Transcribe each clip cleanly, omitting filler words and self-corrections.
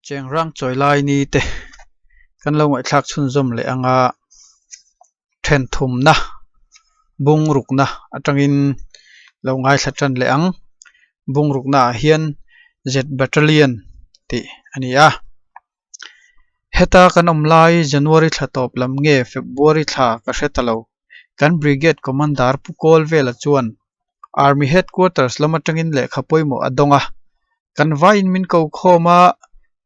Chengrang chawi lai ni te kan lo ngaihthlak chhunzawm leh anga then thumna bung rukna atangin lo ngaithla tan leh ang. Bung rukna ah hian Z Battalion tih a ni a. Heta kan awm lai January thla tawp lam nge February thla ka hre ta lo. Kan Brigade Commander Pu Kawl vela chuan Army Headquarters lam atangin lehkha pawimawh a dawng a. Kan vaiin min ko khawm a,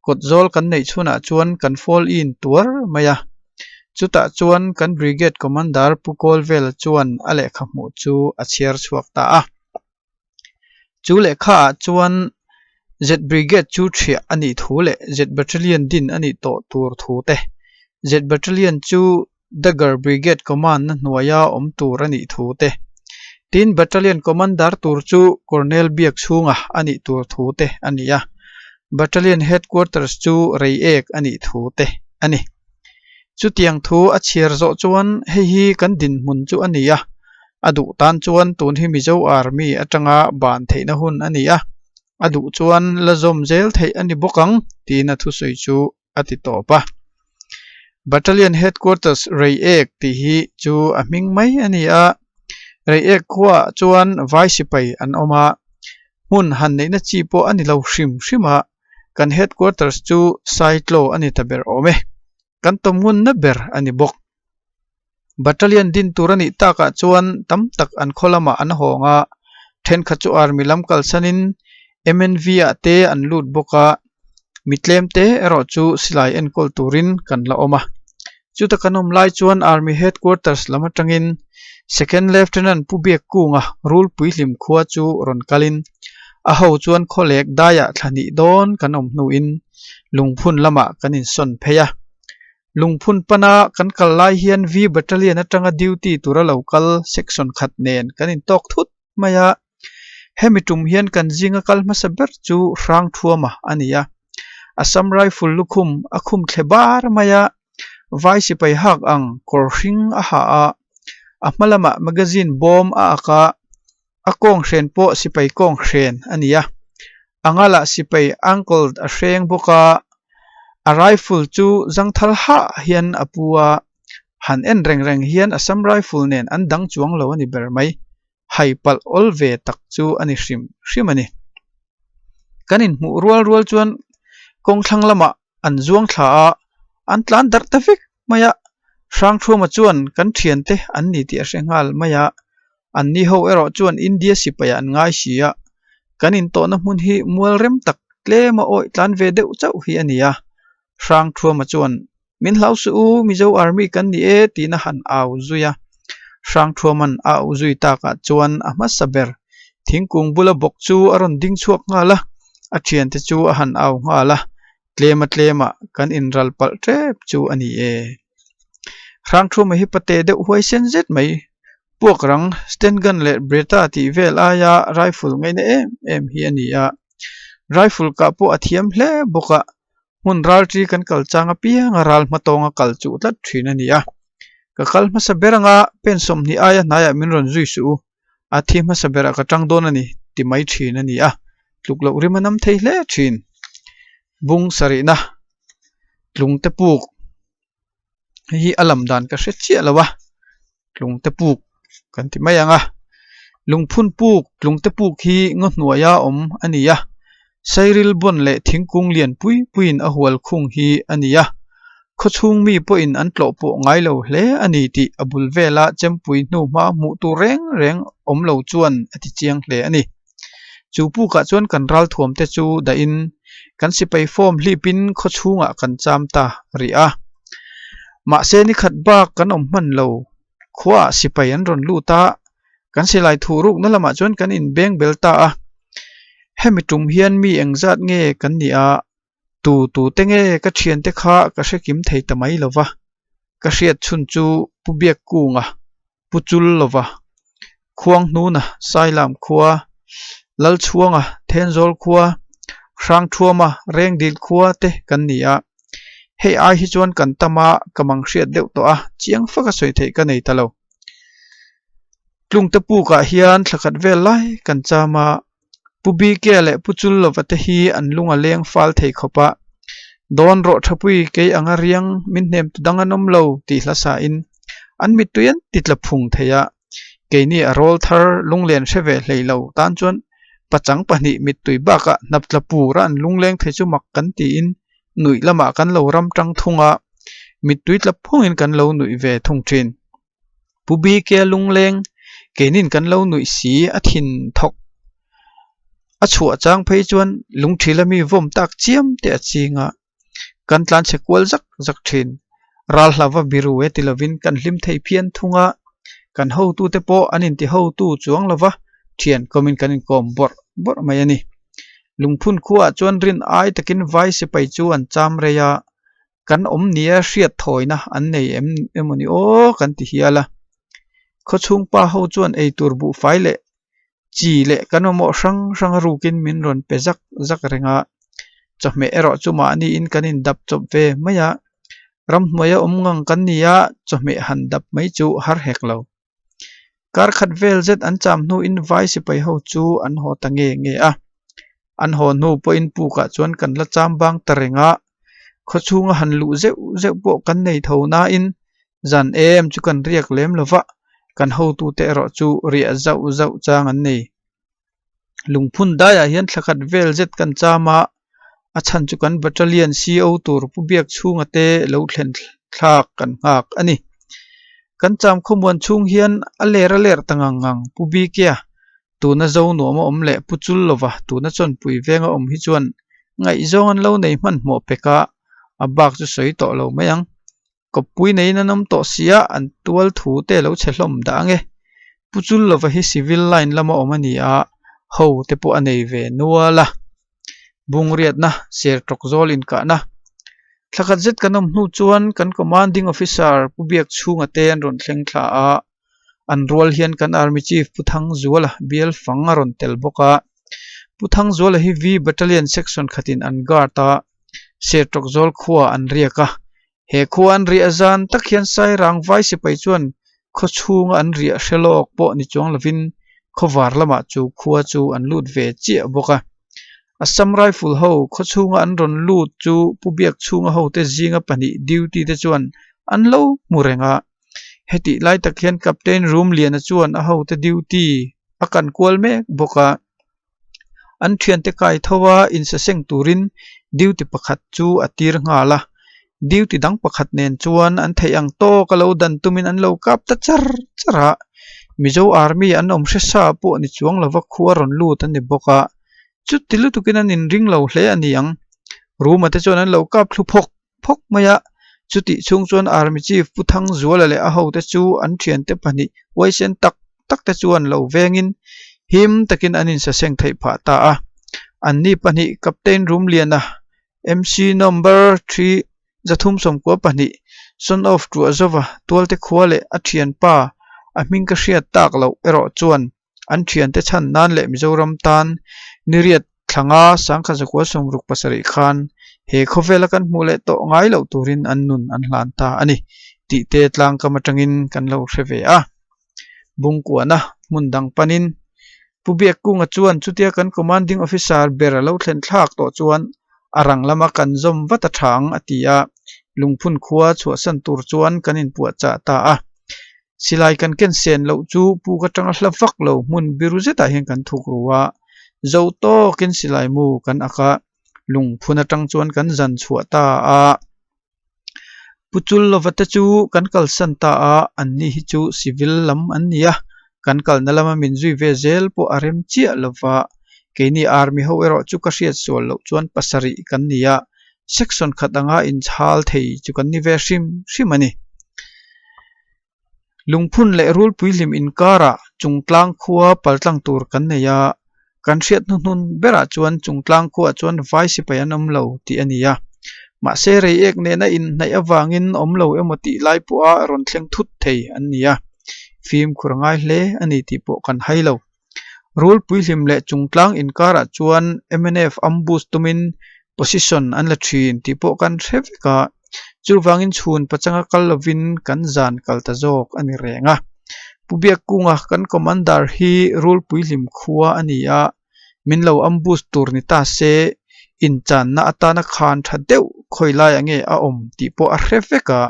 kawt zawl kan neih chhunah chuan kan fall in tuar mai a. Chutah chuan kan Brigade Commander Pu Kawl vela chuan a lehkha hmuh chu a chhiar chhuak ta a. Chu lehkhaah chuan Z Brigade chu ṭhiah a nih thu leh Z Battalion din a nih tawh tur thu te, Z Battalion chu Dagger Brigade Command-na hnuaia awm tur a nih thu te, tin Battalion Commander tur chu Colonel Biak chhunga a nih tur thu te a ni a, Battalion Headquarters chu Reiek a nih thu te a ni. Chutiang thu a chhiar zawh chuan hei hi kan dinhmun chu a ni a, a duh tan chuan tun hi Mizo Army atanga ban theihna hun a ni a, a duh chuan la zawm zel theih a ni bawk ang tiin a thusawi chu a ti tawp a. Battalion Headquarters Reiek tih hi chu a hming mai a ni a, Reiek khuaah chuan vai sipai an awm a, hmun han neihna chi pawh a ni lo hrim hrim a, Kan headquarters chu Saitlaw a ni ta ber awm e. Kan tawmngunna ber a ni bawk. Battalion din tur a nih takah chuan tam tak an khaw lamah an hawng a, thenkhat chu army lam kalsanin MNV ah te an lut bawk a, mi tlem te erawh chu silai enkawl turin kan la awm a. Chuta kan awm lai chuan Army Headquarters lam atangin Second Lieutenant Pu Biakkunga Rulpui hlim khua chu rawn kalin a ho chuan khawlek daiah thla hnih dawn kan awm hnuin lungphun lamah kan insawn phei a. Lungphun pana kan kal lai hian V Battalion atanga duty tura lo kal section khat nen kan intawk thut mai a. Hemi tum hian kan zinga kal hmasa ber chu Hrangthuama a ni a, Assam Rifle lukhum a khum thle bar mai a, vai sipai hak ang kawr hring a ha a, a hma lamah magazine bawm a ak a, a kawng hren pawh sipai kawng hren a ni a, a ngalah sipai ankle a hreng bawk a, a rifle chu zangthal hah hian a pu a, han en reng reng hian Assam Rifle nen an dang chuang lo a ni ber mai. hai palh awl ve tak chu a ni hrim hrim a ni. Kan inhmuh rual rual chuan kawng thlang lamah an zuang thla a, an tlan darh ta vek mai a. Hrangthuama chuan kan thiante an ni tih a hre nghal mai a, an ni ho erawh chuan India sipaiah an ngai si a, kan intawhna hmun hi mual rem tak tlema awih tlan ve deuh chauh hi a ni a. Hrangthuama chuan Min hlau suh u, Mizo Army kan ni e tiin a han au zui a. Hrangthuaman a auh zui takah chuan a hmasa ber thingkung bula bawk chu a rawn ding chhuak nghal a, a thiante chu a han au nghal a, tlema tlemah kan inral palh tep chu a ni e. Hrangthuama hi pate deuh huai sen zet mai, puak rang, stand gun leh Bretta tih vel aia rifle ngaina em em hi a ni a, rifle kah pawh a thiam hle bawk a, Hmun ralṭi kan kal chang apiang a ral hmatawnga kal chuh tlat ṭhin a ni a. Ka kal hmasa ber anga pen 20 aia hnaiah min rawn zui suh u, a thi hmasa berah ka ṭang dawn a ni ti mai ṭhin a ni a, tluk loh rim a nam thei hle ṭhin. Bung sarihna tlungte puk hei hi a lam dan ka hre chiah lo a, tlungte puk kan ti mai ang a, lungphun puk tlungte puk hi ngaw hnuaia awm a ni a, sairil bawn leh thingkung lian pui puiin a hual khung hi a ni a, khawchhung mi pawhin an tlawh pawh ngai lo hle a ni tih a bul vela chempui hnu hma hmuh tur reng reng awm lo chuan a ti chiang hle a ni. Chu pukah chuan kan ralthuam te chu dahin kan sipai form hlipin khaw chhungah kan cham ta rih a. Mahse ni khat bak kan awm hman lo, khuaah sipai an rawn lut a, kan silai thuh rukna lamah chuan kan inbeng bel ta a. Hemi tum hian mi engzat nge kan nih a, tu tu te nge ka thiante kha ka hre kim thei ta mai lo va. Ka hriat chhun chu Pu Biakkunga Pu Chul lova, Khuanghnuna, Sailam khua, Lalchhuanga, Thenzawl khua, Hrangthuama, Rengdil khua te kan ni a. Hei ai hi chuan kan tam a, ka mang hriat deuh tawh a, chiang faka sawi theih ka nei ta lo. Tlungte pukah hian thla khat vel lai kan cham a, Pu Bikea leh Pu Chul lova te hi an lung a leng fal thei khawp a. Dawn rawh Thapui kei anga riang min hnem tu dang an awm lo tih hla sain an mittui an ti tla phung thei a. Keini a rawl thar lunglen hre ve hlei lo tan chuan pachang pahnih mittui bakah hnap tla pura an lungleng thei chu mak kan tiin nuih lamah kan lo ram tang thung a, mittui tla phungin kan lo nuih ve thung thin. Pu Bike lungleng keinin kan lo nuih si a thin thawk a chhuah chang phei chuan lungthila mi vawm tak chiam te a ching a, kan tlan chhe kual zak zak thin. Ral hlava biru e ti lovin kan hlim thei phian thung a, kan hotute pawh an inti hotu chuang lova thian kawmin kan inkawm bawrh bawrh mai a ni. Lungphun khuaah chuan rin ai takin vai sipai chu an cham rei a, kan awm nia hriat thawina an nei em emaw ni aw kan ti hial a. Khawchhung pa ho chuan eitur buhfai leh chi leh kan mamawh hrang hrang a rukin min rawn pe zak zak reng a, chawhmeh erawh chu mahniin kan indap chawp ve mai a, ramhnuaia awm ngang kan ni a, chawhmeh han dap mai chu har hek lo. Kar khat vel zet an cham hnuin vai sipai ho chu an haw ta nge nge a, an haw hnu pawhin pukah chuan kan la cham bang ta reng a, khawchhunga han luh zeuh zeuh pawh kan nei tho nain zan em chu kan riak lem lo va, kan hotute erawh chu riah zauh zauh chang an nei. Lungphun daiah hian thla khat vel zet kan cham a, a chhan chu kan battalion CO tur Pu Biak chhunga te lo thlen thlak kan nghak a ni. Kan cham khawmuan chhung hian a ler a ler ta ngang ngang Pu Bikia tuna zo nuam a awm leh Pu Chul lova tuna chawnpui veng a awm hi chuan ngaihzawng an lo nei hmanhmawh pek a, a bak chu sawi tawh lo mai ang. Kawppui neiin an awm tawh sia an tual thu te lo chhe hlawm dah ang e. Pu Chul lova hi civil line lama awm a ni a, ho te pawh a nei ve nual a. Bungriatna, ser tawk zawl inkahna. Thla khat zet kan awm hnu chuan kan commanding officer Pu Biak chhunga te an rawn thleng thla a, an rual hian kan army chief Pu Thangzuala bial fang a rawn tel bawk a. Pu Thangzuala hi V Battalion section khatin an guard a, ser tawk zawl khua an riak a. He khua an riah zan tak hian Sairang vai sipai chuan khaw chhunga an riah hre lawk pawh ni chuang lovin khawvar lamah chu khua chu an lut ve chiah bawk a. Assam Rifle ho khaw chhunga an rawn lut chu Pu Biak chhunga hote zinga pahnih duty te chuan an lo hmu reng a. Hetih lai tak hian Captain Rumliana chuan a hote duty a kan kual mek bawk a. An thiante kai tho a insaseng turin duty pakhat chu a tir nghal a, duty dang pakhat nen chuan an theih ang tawk a lo dan tumin an lo kap ta char char a, Mizo army an awm hre sa pawh ni chuang lova khua rawn lut an ni bawk a, chuti lutukin an inring lo hle a ni ang. Ruma te chuan an lo kap thlu phawk phawk mai a, chutih chhung chuan Army Chief Pu Thangzuala leh a hote chu an thiante pahnih huaisen tak tak te chuan lo vengin him takin an insaseng theih phah ta a. Anni pahnih Captain Rumliana, MC Number 3 392, Son of Tuahzova, Tualte khua leh a thianpa a hming ka hriat tak loh erawh chuan an thiante chhan nan leh Mizoram tan niriat thlanga sangkhat zakua sawmruk pasarih khan he khawvela kan hmuh leh tawh ngai loh turin an nun an hlan ta a ni tih te tlangkam atangin kan lo hre ve a. Bungkuahna hmun dang panin Pu Biakkunga chuan chutia kan Commanding Officer ber a lo thlen thlak tawh chuan a rang lama kan zawm vat a tha ang a ti a, lungphun khua chhuahsan tur chuan kan inpuahchah ta a. Silai kan ken sen loh chu puk atanga hla vak lo hmun biru zetah hian kan thuk ru a, zo tawkin silai mu kan ak a, lungphun atang chuan kan zan chhuah ta a. Pu chul lova te chu kan kalsan ta a, anni hi chu civil lam an ni a, kan kalna lama min zui ve zel pawh a rem chiah lova, keini army ho erawh chu ka hriat sual loh chuan pasarih kan ni a, section khat anga inchhal thei chu kan ni ve hrim hrim a ni. Lungphun leh rulpui hlim inkarah Chungtlang khua paltlang tur kan nei a, kan hriat hnuhnun berah chuan Chungtlang khuaah chuan vai sipai an awm lo tih a ni a. Mahse reiek nena inhnaih avangin awm lo emaw tih lai pawha rawn thleng thut thei an ni a, fimkhur a ngai hle a ni tih pawh kan hai lo. Rulpui hlim leh Chungtlang inkarah chuan mnf ambush tumin position an la thin tih pawh kan hre vek a, chuvangin chhun pachanga kal lovin kan zan kal ta zawk a ni reng a. Pu Biakkunga kan commander hi Rulpui hlim khua a ni a, min lo ambush tur ni ta se. Inchanna atana khan tha deuh khawi laiah nge a awm tih pawh a hre vek a,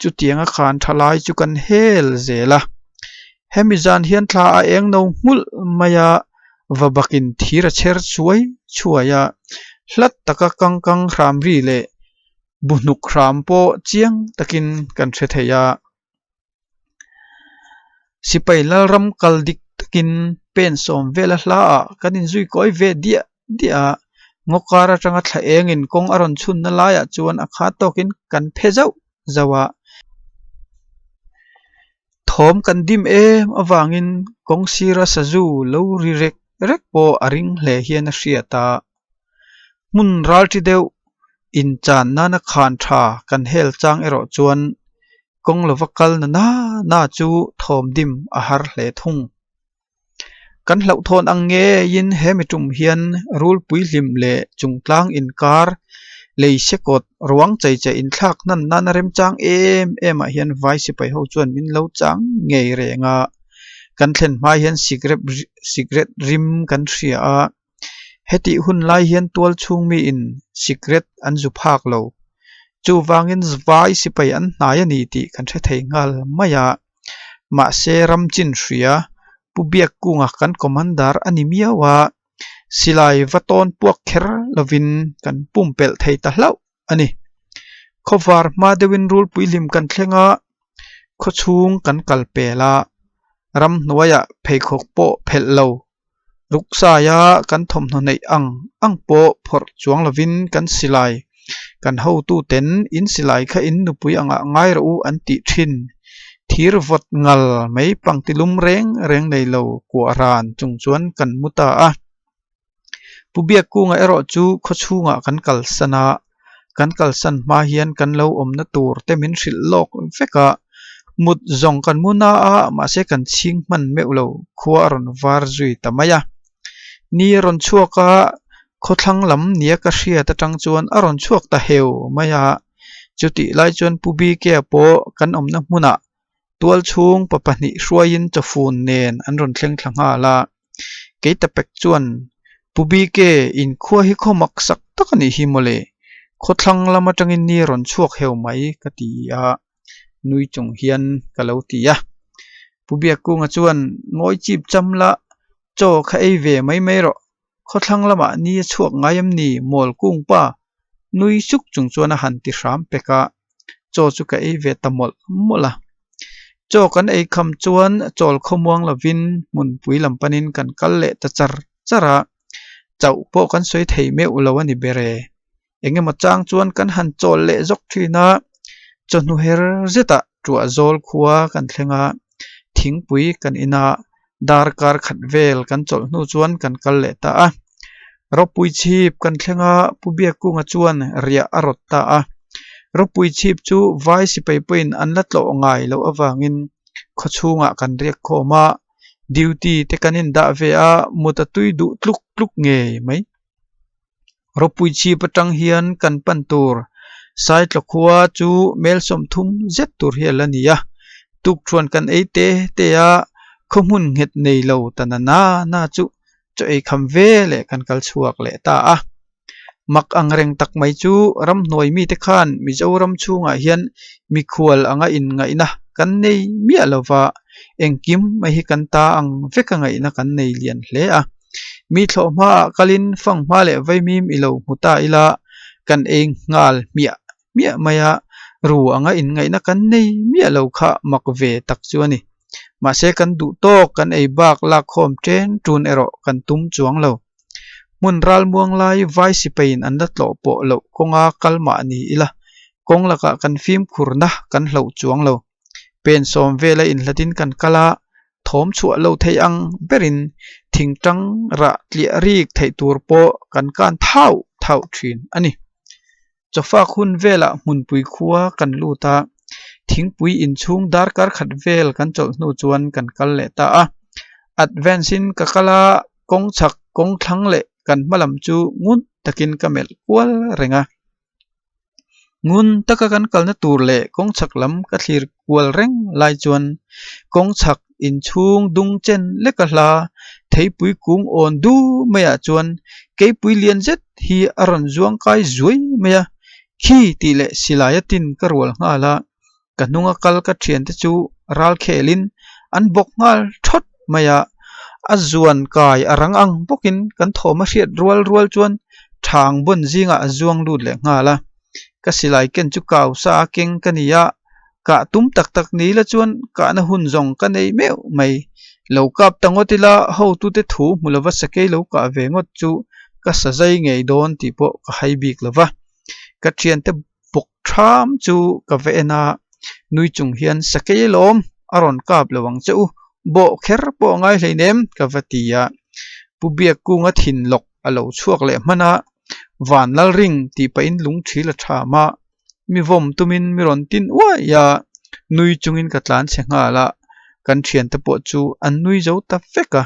chutianga khan tha lai chu kan hel zel a. Hemi zan hian thla a eng no nghulh mai a, va bakin thir a chher chuai chuai a, hlat taka kang kang hram ri leh bu hnuk hram pawh chiang takin kan hre thei a. Sipai Lalram kal dik takin pen sawm vela hlaah kan inzui kawi ve diah diah a, ngaw kar atanga thla engin kawng a rawn chhunna laiah chuan a khat tawkin kan phe zauh zauh a. Thawm kan dim em avangin kawng sira sazu lo ri rek rek pawh a ring hle hian a hriat a. Hmun ralṭi deuh inchan nana khan ṭha kan hel chang erawh chuan kawng lova kal na na na chu thawm dim a har hle thung. Kan hlauhthawn ang ngeiin he mi tum hian rulpui hlim leh chungtlang inkar lei sekawt ruang chei che inthlak hnan nana remchang em em ah hian vai sipai ho chuan min lo chang ngei reng a, kan thlen hma hian sikret rim kan hria a, hetih hun lai hian tual chhung miin sikret an zu phak lo. Chuvangin vai sipai an hnai a ni tih kan hre thei nghal mai a. Mahse ram chin hria Pu Biakkunga kan commander a ni miau a, silai va tawn puak kher lovin kan pumpelh thei ta hlauh a ni. Khawvar hma deuhin rulpui hlim kan thleng a, khawchhung kan kal pel a, ramhnuaiah pheikhawk pawh phelh lo Ruksaia kan thawmhnaw neih ang ang pawh phawrh chuang lovin kan silai, kan hotuten in silai kha in nupui angah ngai rawh u an tih thin. Thir vawt ngal mai pangti lum reng reng nei lo kuah ran chung chuan kan mu ta a. Pu Biakkunga erawh chu khawchhungah kan kalsan a, kan kalsan hma hian kan lo awmna tur te min hrilh lawk vek a, mut zawng kan mu na a, mahse kan chhing hman meuh lo, khua a rawn var zui ta mai a. Ni a rawn chhuak a, khawthlang lam nia ka hriat atang chuan a rawn chhuak ta heu mai a, chutih lai chuan Pu Bikea pawh kan awmna hmunah tual chhung pa pahnih hruaiin chawfun nen an rawn thleng thla nghal a. Keitapek chuan, Pu BK, inkhua hi khaw mak sak tak a nih hi mawle, khawthlang lam atangin ni rawn chhuak heu mai, ka ti a, nui chung hian ka lo ti a. Pu Biakkunga chuan, Ngawi chip cham la, chaw kha ei ve mai mai rawh, khawthlang lamah ni a chhuak ngai em ni, mawl kung pa? Nui suk chung chuan a han ti hram pek a, chaw chu ka ei ve ta mawlh mawlh a. Chaw kan ei kham chuan chawl khawmuang lovin hmunpui lam panin kan kal leh ta char char a, chauh pawh kan sawi thei meuh lo a ni ber e. Engemaw chang chuan kan han chawl leh zawk thin a, chawhnu her zetah ṭuah zawl khua kan thleng a, thingpui kan in a, darkar khat vel kan chawlh hnu chuan kan kal leh ta a. Ropui chhip kan thleng a, Pu Biakkunga chuan riah a rawt ta a. Ropui chhip chu vai sipai pawhin an la tlawh ngai loh avangin khawchhungah kan riak khawm a, duty te kan indah ve a, mut a tui duh tluk tluk ngei mai. Ropui chhip atang hian kan pan tur Saitlaw khua chu mel 30 zet tur hi a la ni a, tukthuan kan ei te te a, khaw hmun nghet nei lo ta na na na chu chaw ei kham ve leh kan kal chhuak leh ta a. Mak ang reng tak mai chu ramhnuai mite khan Mizoram chhungah hian mikhual anga inngaihna kan nei miah lova, engkim mai hi kan ta ang veka ngaihna kan nei lian hle a. Mi thlawh hmaah kalin fang hma leh vaimim i lo hmu ta ila, kan ei nghal hmiah hmiah mai a, ru anga inngaihna kan nei miah lo kha mak ve tak chu a ni. Mahse kan duh tawk kan ei bak lakkhawm ṭen ṭun erawh kan tum chuang lo. Hmun ralmuang lai vai sipaiin an la tlawh pawh loh kawnga kal mah ni ila, kawng lakah kan fimkhurna kan hloh chuang lo. Pen sawm vela inhlatin kan kal a, thawm chhuah lo thei ang berin thingtang rah tliah rik theih tur pawh kan kan thauh thauh thin a ni. Chawfak hun velah hmunpui khua kan lut a, thingpui inchhung darkar khat vel kan chawlh hnu chuan kan kal leh ta a. Advance in ka kal a, kawng chhak kawng thlang leh kan hma lam chu ngun takin ka melh kual reng a. Ngun taka kan kalna tur leh kawng chhak lam ka thlir kual reng lai chuan kawng chhak inchhung dung chen leka hla Theipui kung awn du maiah chuan keipui lian zet hi a rawn zuang kai zuai mai a, khi tih leh silai a tin ka rual nghal a, ka hnunga kal ka thiante chu ral khelin an bawk nghal thawt mai a, a zuan kai a rang ang bawkin kan thawm a hriat rual rual chuan thang bawn zingah a zuang lut leh nghal a, ka silai ken chu kau sa a keng ka ni a, kah tum tak tak ni la chuan kahna hun zawng ka nei meuh mai. Lo kap ta ngawt ila hotute thu hmu lova sakei lo kah ve ngawt chu ka sa zai ngei dawn tih pawh ka hai bik lova. Ka thiante bawk tham chu ka va en a, nui chung hian sakei alawm a rawn kap lo ang che u, bawh kher pawh a ngai hleinem ka va ti a. Pu Biakkunga thin lawk a lo chhuak leh hman a, Van Lalring tih pahin lungthil a tham a, mi vawm tumin mi rawn tin uai a, nui chungin ka tlan chhe nghal a, kan thiante pawh chu an nui zo ta vek a.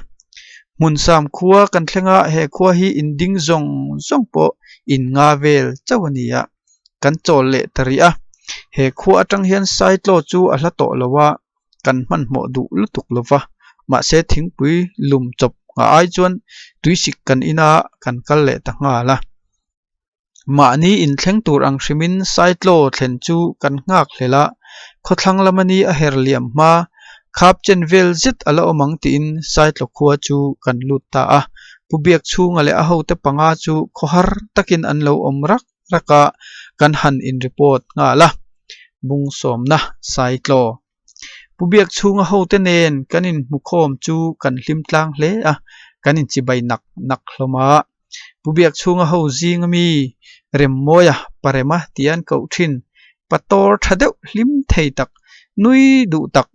Hmunsam khua kan thleng a, he khua hi in ding zawng zawng pawh in nga vel chauh a ni a, kan chawl leh ta rih a. He khua atang hian Saitlaw chu a hla tawh lo a, kan hmanhmawh duh lutuk lo va, mahse thingpui lum chawp nghah ai chuan tuisik kan ina kan kal leh ta nghal a. Mahni inthleng tur ang hrimin Saitlaw thlen chu kan nghak hlel a, khawthlang lama ni a her liam hma, khap chen vel zet a la awm ang tiin Saitlaw khua chu kan lut ta a. Pu Biakchhunga leh a hote panga chu khawhar takin an lo awm rak rak a, kan han in report nghal a. Bung sawmna Saitlaw. Pu Biakchhunga hote nen kan inhmukhawm chu kan hlim tlang hle a, kan inchibai nak nak hlawm a. Pu Biakchhunga ho zinga mi Remmawia Parema tih an koh thin, pator tha deuh hlim thei tak, nui duh tak,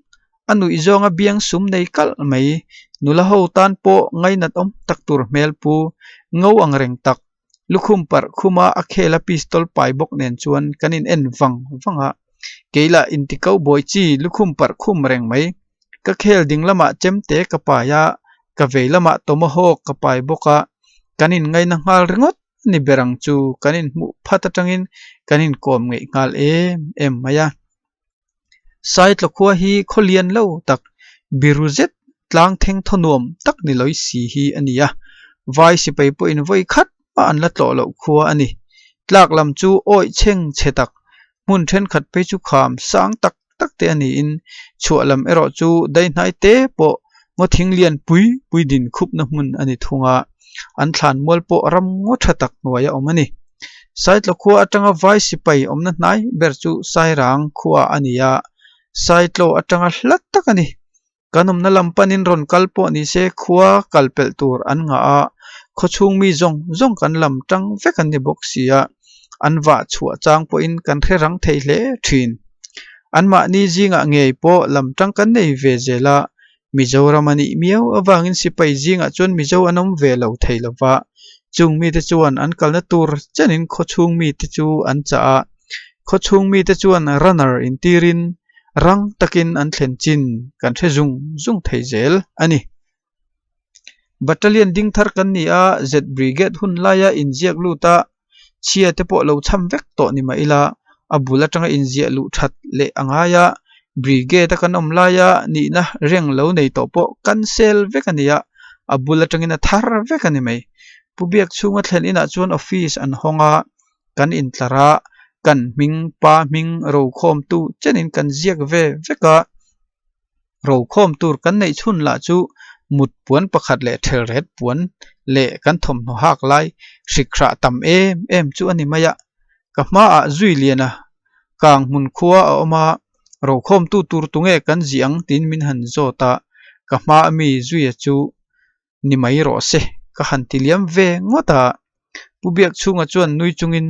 a nuih zawnga biang sum nei kalh mai, nula ho tan pawh ngainat awm tak tur hmel pu ngo ang reng tak, Lukhum parh khuma a khel a pistol pai bawk nen chuan kan in en vang vang a, kei lah inti kau bawi chi lukhum parh khum reng mai. Ka khel ding lamah chemte ka pai a, ka vei lamah tomahawk ka pai bawk a, kan in ngaina nghal ringawt a ni ber ang chu kan in hmuh phat atangin kan in kawm ngeih nghal em em mai a. Saitlaw khua hi khaw lian lo tak, biru zet tlang theng thaw nuam tak ni lawi si hi a ni a, vai sipai pawhin vawi khat mah an la tlawh loh khua a ni. Tlak lam chu awih chheng chhe tak, hmun thenkhat phei chu kham sang tak tak te a niin, chhuah lam erawh chu daihnai te pawh ngaw thing lian pui pui din khupna hmun a ni thung a, an thlan mual pawh ram ngaw tha tak hnuai a awm a ni. Saitlaw khua atanga vai sipai awmna hnai ber chu Sairang khua a ni a, Saitlaw atanga hla tak a ni. Kan awmna lam panin rawn kal pawh ni se khua kal pelh tur an ngah a, khawchhung mi zawng zawng kan lam tang vek an ni bawk si a, an vah chhuah chang pawhin kan hre rang thei hle thin. Anmahni zingah ngei pawh lam tang kan nei ve zel a, Mizoram a nih miau avangin sipai zingah chuan Mizo an awm ve lo thei lo va, chung mite chuan an kalna tur chenin khawchhung mite chu an chah a, khawchhung mite chuan runner intirin rang takin an thlen chin kan hre zung zung thei zel a ni. Battalion ding thar kan ni a, Z Brigade hun laia inziak lut a, chhia te pawh lo cham vek tawh ni mah ila, a bul atanga inziah luh that leh a ngai a, Brigade a kan awm laia nihna reng lo nei tawh pawh cancel vek a ni a, a bul atangin a thar vek a ni mai. Pu Biakchhunga thlen inah chuan office an hawng a, kan intlar a, kan hming pa hming rokhawmtu chenin kan ziak ve vek a. Rokhawm tur kan neih chhun lah chu mut puan pakhat leh thelret puan leh kan thawmhnaw hak lai hrik hrah tam em em chu a ni mai a. Ka hmaah zui lian a, kang hmun khua a awm a, rokhawmtu tur tunge kan zih ang tiin min han zawt a, ka hma ami zuia chu ni mai rawh se ka han ti liam ve ngawt a. Pu Biakchhunga chuan nui chungin,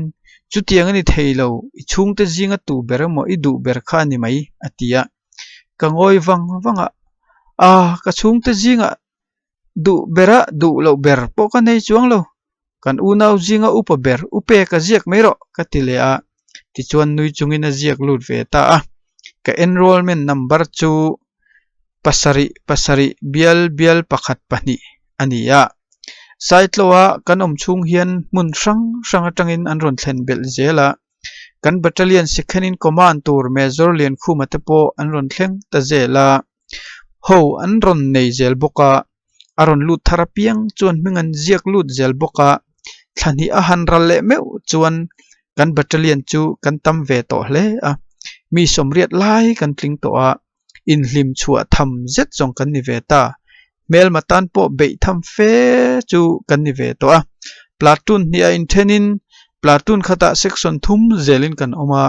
Chutiang a ni thei lo, i chhungte zinga tu ber emaw i duh ber kha a ni mai, a ti a. Ka ngawi vang vang a, Ah, ka chhungte zinga duh bera duh loh ber pawh ka nei chuang lo, kan unau zinga upa ber u pek a ziak mai rawh, ka ti leh a. Tichuan nui chungin a ziak lut ve ta a. Ka enrollment number chu pasarih pasarih bial bial pakhat pahnih a ni a. Saitlaw-a kan awm chhung hian hmun hrang hrang atangin an rawn thlen belh zel a. Kan battalion second in command tur Major Liankhuma te pawh an rawn thleng ta zel a. Ho an rawn nei zel bawk a. A rawn lut thar apiang chuan hming an ziak lut zel bawk a, thla hnih a han ral leh meuh chuan kan battalion chu kan tam ve tawh hle a, mi sawmriat lai kan tling tawh a, inhlim chhuah tham zet zawng kan ni ve ta. Hmelma tan pawh beih tham fe chu kan ni ve tawh a, platoon hnih a inthenin platoon khatah section thum zelin kan awm a.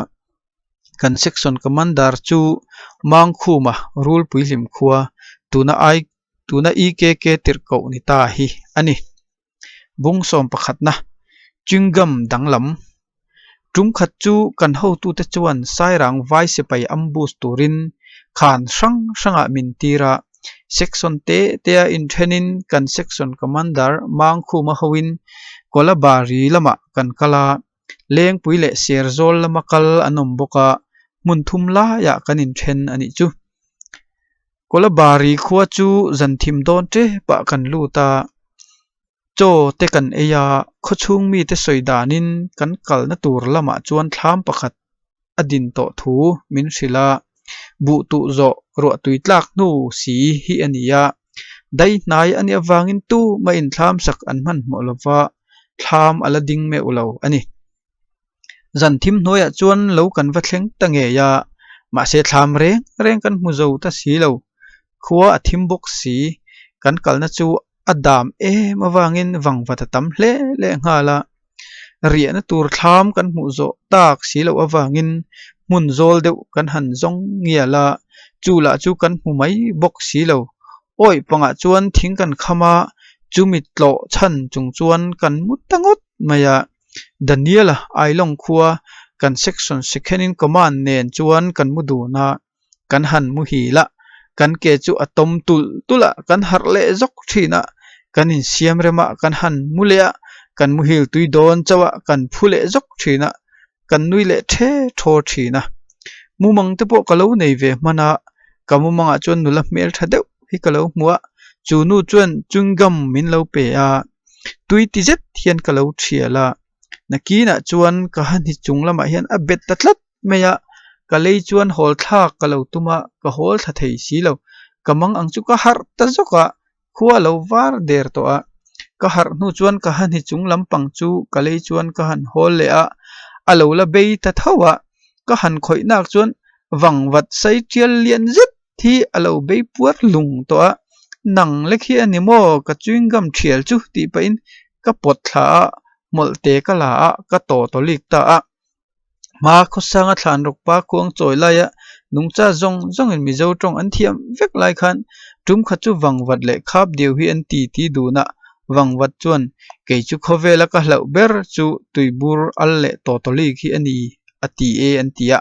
Kan section commander chu Mangkhuma Rulpui hlim khua tuna I tuna EKK tirhkoh ni ta hi a ni. Bung sawm pakhatna chewing gum danglam Tum khat chu kan hotute chuan Sairang vai sipai ambush turin khan hrang hrangah min tir a, section te tea inthenin kan section commander Mangkhuma hoin Kolabari lamah kan kal a, Lengpui leh Serzawl lama kal an awm bawk a, hmun thum laiah kan inthen a nih chu. Kolabari khua chu zan thim dawn tepah kan lut a, chaw te kan ei a, khawchhung mite sawi danin kan kalna tur lamah chuan thlam pakhat a din tawh thu min hrilh a, buh tuh zawh ruah tui tlak hnu si hi a ni a, dai hnai a nih avangin tuma inthlam sak an hmanhmawh lova thlam a la ding meuh lo a ni. Zan thim hnuaiah chuan lo kan va thleng ta ngei a, mahse thlam reng reng kan hmu zo ta si lo. Khua a thim bawk si, kan kalna chu a dam em avangin vangvat a tam hle leh nghal a. Riahna tur thlam kan hmuh zawh tak si loh avangin hmun zawl deuh kan han zawng ngial a, chu lah chu kan hmu mai bawk si lo. Awih pangah chuan thing kan kham a, chumi tlawh chhan chung chuan kan mu ta ngawt mai a. Daniel-a Ailawng khua kan section second in command nen chuan kan mu dun a, kan han muhil a, kan ke chu a tawm tulh tulh a, kan harh leh zawk thin a, kan insiam rem a, kan han mu leh a, kan muhil tui dawn chauh a, kan phu leh zawk thin a, kan nui leh the thaw thin a. Mumang te pawh ka lo nei ve hman a, ka mumangah chuan nula hmel tha deuh hi ka lo hmu a, chu nu chuan chewing gum min lo pe a, tui ti zet hian ka lo thial a, nakinah chuan ka han hi chung lamah hian a bet ta tlat mai a, ka lei chuan hawl thlak ka lo tum a, ka hawl thla thei si lo, ka mang ang chu ka harh ta zawk a, khua a lo var der tawh a, ka harh hnu chuan ka han hi chung lampang chu ka lei chuan ka han hawl leh a, a lo la bei ta tho a, ka han khawih nak chuan vangvat sai tial lian zet hi a lo bei puar lung tawh a, nang lek hi a ni maw ka chewing gum thial chu tih pahin ka pawt thla a, hmawlh te ka la a, ka taw taw lik ta a. Hma khawsanga thlan rawk pa khuang chawi laia nungcha zawng zawngin Mizo tawng an thiam vek lai khan tum khat chu vangvat leh khap deuh hi an ti ti dun a, vangvat chuan kei chu khawvela ka hlauh ber chu tuibur al leh tawtawlik hi a ni a ti e an ti a,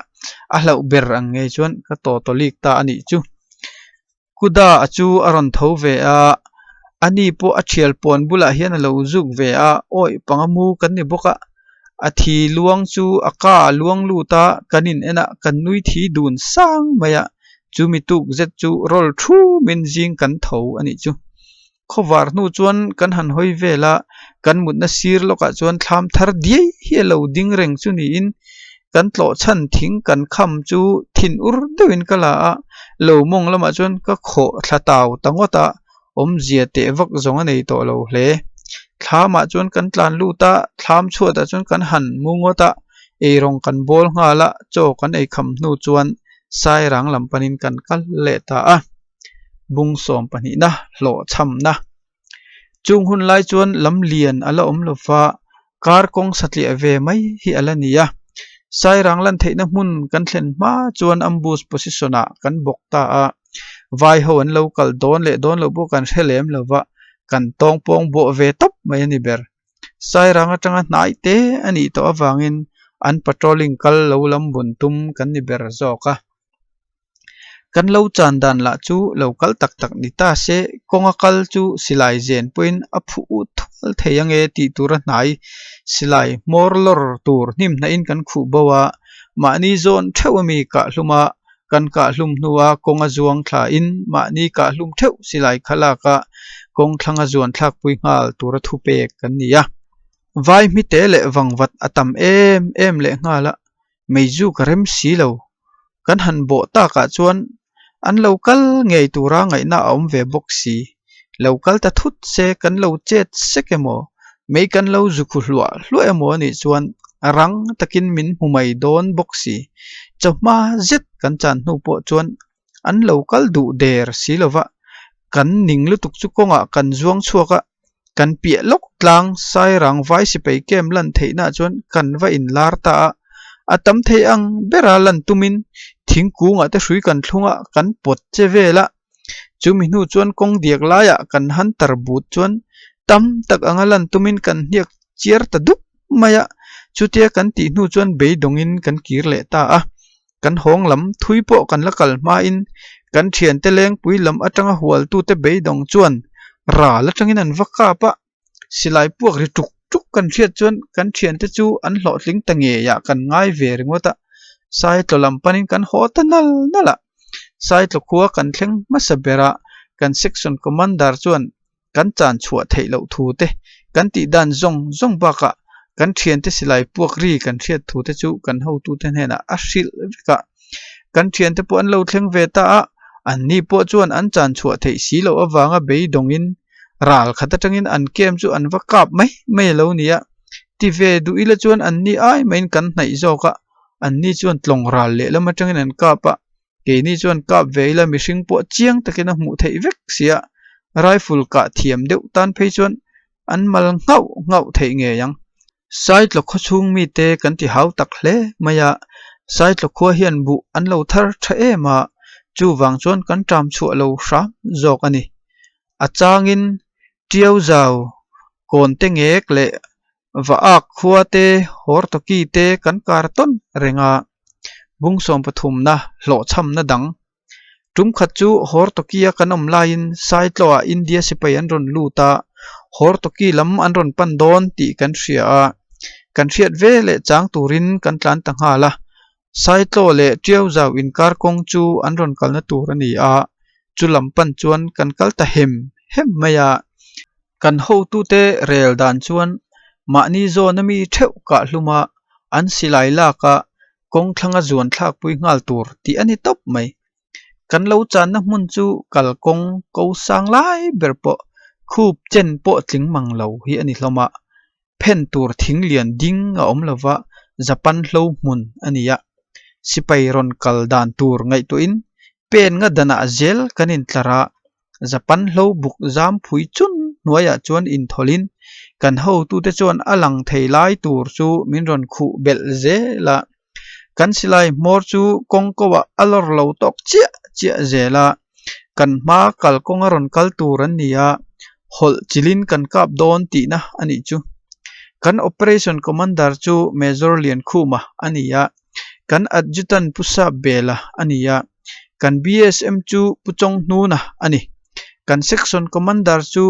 a hlauh ber ang ngei chuan ka tawtawlik ta a nih chu. Kuda a chu a rawn tho ve a, ani pawh a thial pawn bulah hian a lo zuk ve a, awih panga mu kan ni bawk a, a thi luang chu a ka a luang lut a, kan in en a, kan nui thi dun sang mai a, chumi tuk zet chu rawl thumin zing kan tho a nih chu. Khawvar hnu chuan kan han hawi vel a, kan mutna sir lawkah chuan thlam thar diai hi a lo ding reng chu niin kan tlawh chhan thing kan kham chu thin ur deuhin ka la a, lo mawng lamah chuan ka khawh thla tau ta ngawt a, awmzia teh vak zawng a nei tawh lo hle. Thlamah chuan kan tlan lut a, thlam chhuatah chuan kan han mu ngawt a, eirawng kan bawl nghal a, chaw kan ei kham hnu chuan Sairang lam panin kan kal leh ta a. Bung sawm pahnihna hlawhchhamna. Chung hun lai chuan lam lian a la awm lo va, kar kawng satliah ve mai hi a la ni a. Sairang lan theihna hmun kan thlen hma chuan ambush position ah kan bawk ta a. Vai ho an lo kal dawn leh dawn loh pawh kan hre lem lo va, kan tawng pawng bawh ve tawp mai a ni ber. Sairang atanga hnai te a nih tawh avangin an patrolling kal lo lam bun tum kan ni ber zawk a. Kan lo chan dan lah chu lo kal tak tak ni ta se, kawnga kal chu silai zen pawhin a phuh ut thual thei ange tih tura hnai silai hmawr lawr tur hnim hnahin kan khuh bo a, mahni zawn theuh ami kah hlum a, kan kah hlum hnua kawnga zuang thlain mahni kah hlum theuh silai kha laka kawng thlanga zuan thlakpui nghal tura thupek kan ni a. Vai hmite leh vangvat a tam em em leh nghal a, meizu ka rem si lo. Kan han bawh takah chuan an lo kal ngei tura ngaihna a awm ve bawk si. Lo kal ta thut se kan lo chet sek emaw, mei kan lo zu khu hluah hluah emaw anih chuan rang takin min hmu mai dawn bawk si. Chawhma zet kan chan hnu pawh chuan an lo kal duh der si lova, kan ning lutuk chu kawngah kan zuang chhuak a, kan piah lawk tlang Sairang vai sipai camp lan theihna chuan kan va inlar ta a, a tam thei ang bera lan tumin thingkungah te hrui kan thlung a, kan pawt che vel a, chumi hnu chuan kawng diak laiah kan hunter but chuan tam tak anga lan tumin kan hniak chiar ta dup mai a, chutia kan tih hnu chuan beidawngin kan kir leh ta a. Kan hawng lam thui pawh kan la kal hmain kan thiante lengpui lam atanga hualtute beidawng chuan ral atangin an va kap a, silai puak ri tuk tuk kan hriat chuan kan thiante chu an hlawhtling ta ngeiah kan ngai ve ringawt a, Saitlaw lam panin kan haw ta nal nal a, Saitlaw khua kan thleng hmasa ber a, kan section commander chuan kan chan chhuah theih loh thu te, kan tih dan zawng zawng bakah kan thiante silai puak ri kan hriat thu te chu kan hotute hnenah a hrilh vek a. Kan thiante pawh an lo thleng ve ta a, anni pawh chuan an chan chhuah theih si loh avanga beidawngin ral khat atangin an kem chu an va kap mai mai a lo ni a. Ti ve duh ila chuan anni ai maiin kan hnaih zawk a, anni chuan tlawng ral lehlam atangin an kap a, Keini chuan kap ve ila mihring pawh chiang takin a hmuh theih vek sia, rifle kah thiam deuh tan phei chuan an mal nghauh nghauh theih ngei ang. Saitlaw khaw chhung mite kan ti hau tak hle mai a, Saitlaw khua hian buh an lo thar tha em a, chuvang chuan kan ṭam chhuah lo hram zawk a ni. A changin Ṭiau zau, Kawnte ngek leh Va ak khua te, Hortoki te kan kar tawn reng a, bung sawm pathumna hlawhchhamna dang. Tum khat chu Hortoki-a kan awm laiin Saitlaw-ah India sipai an rawn lut a, Hortoki lam an rawn pan dawn tih kan hria a, kan hriat ve leh chang turin kan tlan ta nghal a. Saitlaw leh Tiauzau inkar kawng chu an rawn kalna tur a ni a, chu lam pan chuan kan kal ta hem hem mai a. Kan hotute rel dan chuan mahni zawna mi theuh kah hluma an silai laka kawng thlanga zuan thlakpui nghal tur tih a ni tawp mai. Kan lo channa hmun chu kalkawng ko sang lai ber pawh khup chen pawh tling mang lo hi a ni hlawm a, phen tur thing lian ding a awm lova Japan hlo hmun a ni a. Sipai rawn kal dan tur ngaihtuahin pen nga danah zel kan intlar a, Japan hlo buk zam phui chun hnuaiah chuan inthawlhin kan hotute chuan a lang thei lai tur chu min rawn khuh belh zel a. Kan silai hmawr chu kawng koah a lawr lo tawk chiah chiah zel a, kan hma kalkawnga rawn kal tur an ni a, hawlh chilhin kan kap dawn tihna a nih chu. Kan Operation Commander chu Major Liankhuma a ni a, kan Adjutant Pu Sap Bela a ni a, kan BSM chu Pu Chawnghnuna a ni. Kan Section Commander chu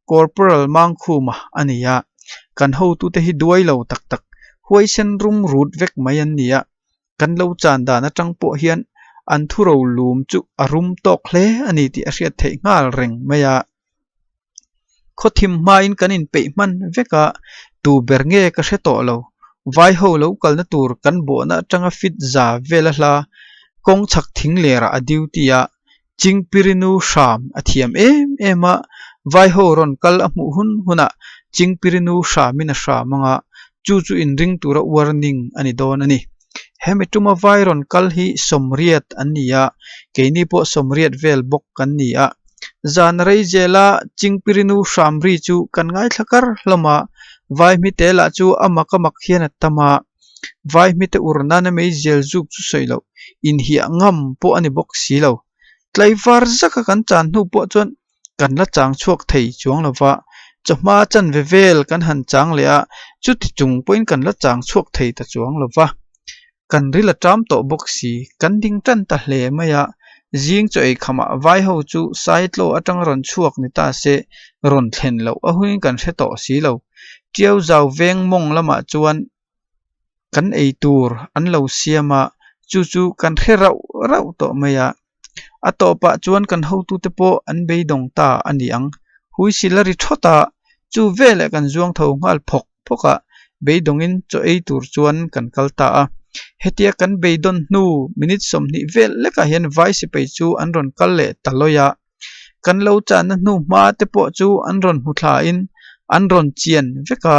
Corporal Mangkhuma a ni a, kan hotute hi duai lo tak tak, huaisen rum rut vek mai an ni a, kan lo chan dan atang pawh hian an thuro lum chu a rum tawk hle a ni tih a hriat theih nghal reng mai a. Khawthim hmain kan inpeih hman vek a, tu ber nge ka hre tawh lo, vai ho lo kalna tur kan bawhna atanga fit za vel a hla, kawng chhak thing lerah a duty a, Chingpirinu hram a thiam em em a, vai ho rawn kal a hmuh hun hunah Chingpirinu hramin a hram anga, chu chu inring tura warning a ni dawn a ni. Hemi tuma vai rawn kal hi sawmriat an ni a, keini pawh sawmriat vel bawk kan ni a. Zan rei zela Chingpirinu hram ri chu kan ngaithla kar hlawm a, vai hmite lah chu a mak a mak hian a tam a, Vai hmite ur nana meizial zuk chu sawi loh, inhiah ngam pawh a ni bawk si lo. Tlaivar zaka kan chan hnu pawh chuan kan la chang chhuak thei chuang lo va, chawhma chanve vel kan han chang leh a, chuti chung pawhin kan la chang chhuak thei ta chuang lo va. Kan ril a ṭam tawh bawk si, kan ding ṭan ta hle mai a, zing chaw ei khamah vai ho chu Saitlaw aṭanga rawn chhuak ni ta se, rawn thlen loh a hunin kan hre tawh si lo. Ṭiau zau veng mawng lamah chuan kan ei tur an lo siam a, chu chu kan hre rauh rauh tawh mai a. A tawpah chuan kan hotute pawh an beidawng ta a ni ang. Huisil a ri thawt a, chu veleh kan zuang tho nghal phawk phawk a, beidawngin chaw ei tur chuan kan kal ta a. Hetia kan beidawn hnu minute 20 vel lekah hian vai sipai chu an rawn kal leh ta lawi a. Kan lo channa hnu hma te pawh chu an rawn hmu thlain an rawn chian vek a.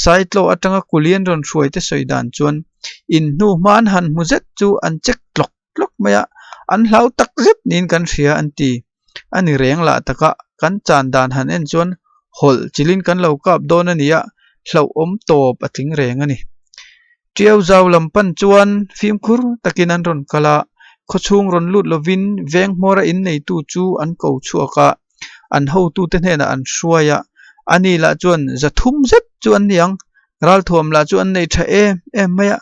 Saitlaw atanga kuli an rawn hruai te sawi dan chuan in hnu hma an han hmu zet chu an check tlawk tlawk mai a, an hlau tak zet niin kan hria an ti. A ni reng lah taka kan chan dan han en chuan hawlh chilhin kan lo kap dawn a ni a, hlauhawm tawp a tling reng a ni. Tiau zau lam pan chuan fimkhur takin an rawn kal a, khawchhung rawn lut lovin veng hmawra inneitu chu an ko chhuak a, an hotute hnenah an hruai a, ani lah chuan za thum zet chu an ni ang, ralthuam lah chu an nei tha em em mai a,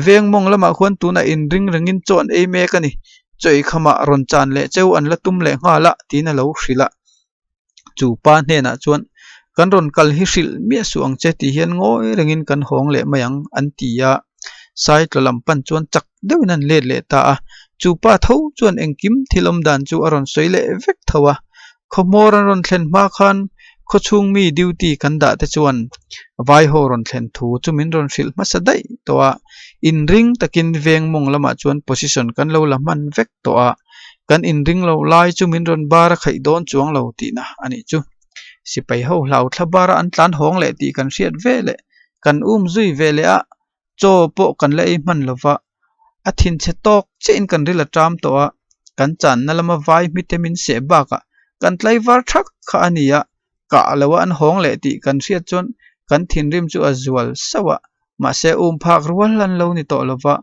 veng mawng lamah khuan tunah inring rengin chaw an ei mek a ni, chaw eikhama rawn chan leh cheu an la tum leh nghal a, tiin a lo hrilh a. Chu pa hnenah chuan, Kan rawn kal hi hrilh miah suh ang che tih hian ngawi rengin kan hawng leh mai ang, an ti a. Saitlaw lam pan chuan chak deuhin an let leh ta a. Chu pa tho chuan engkim thil awm dan chu a rawn sawi leh vek tho a. Khawhmawr an rawn thlen hma khan khawchhung mi duty kan dah te chuan vaiho rawn thlen thu chu min rawn hrilh hmasa daih tawh a. Inring takin veng mawng lamah chuan position kan lo la hman vek tawh a. Kan inring lo lai chu min rawn bar a khaih dawn chuang lo tihna a nih chu. Sipai ho hlau thla bara an tlan hawng leh tih kan hriat ve leh kan um zui ve leh a, chaw pawh kan la ei hman lo va, a thinchhe tawk chiahin kan ril a ṭam tawh a, kan channa lama vai hmite min seh bakah kan tlaivar thak kha a ni a, kah lo a an hawng leh tih kan hriat chuan kan thinrim chu a zual sauh a, mahse um phak rual an lo ni tawh lo va,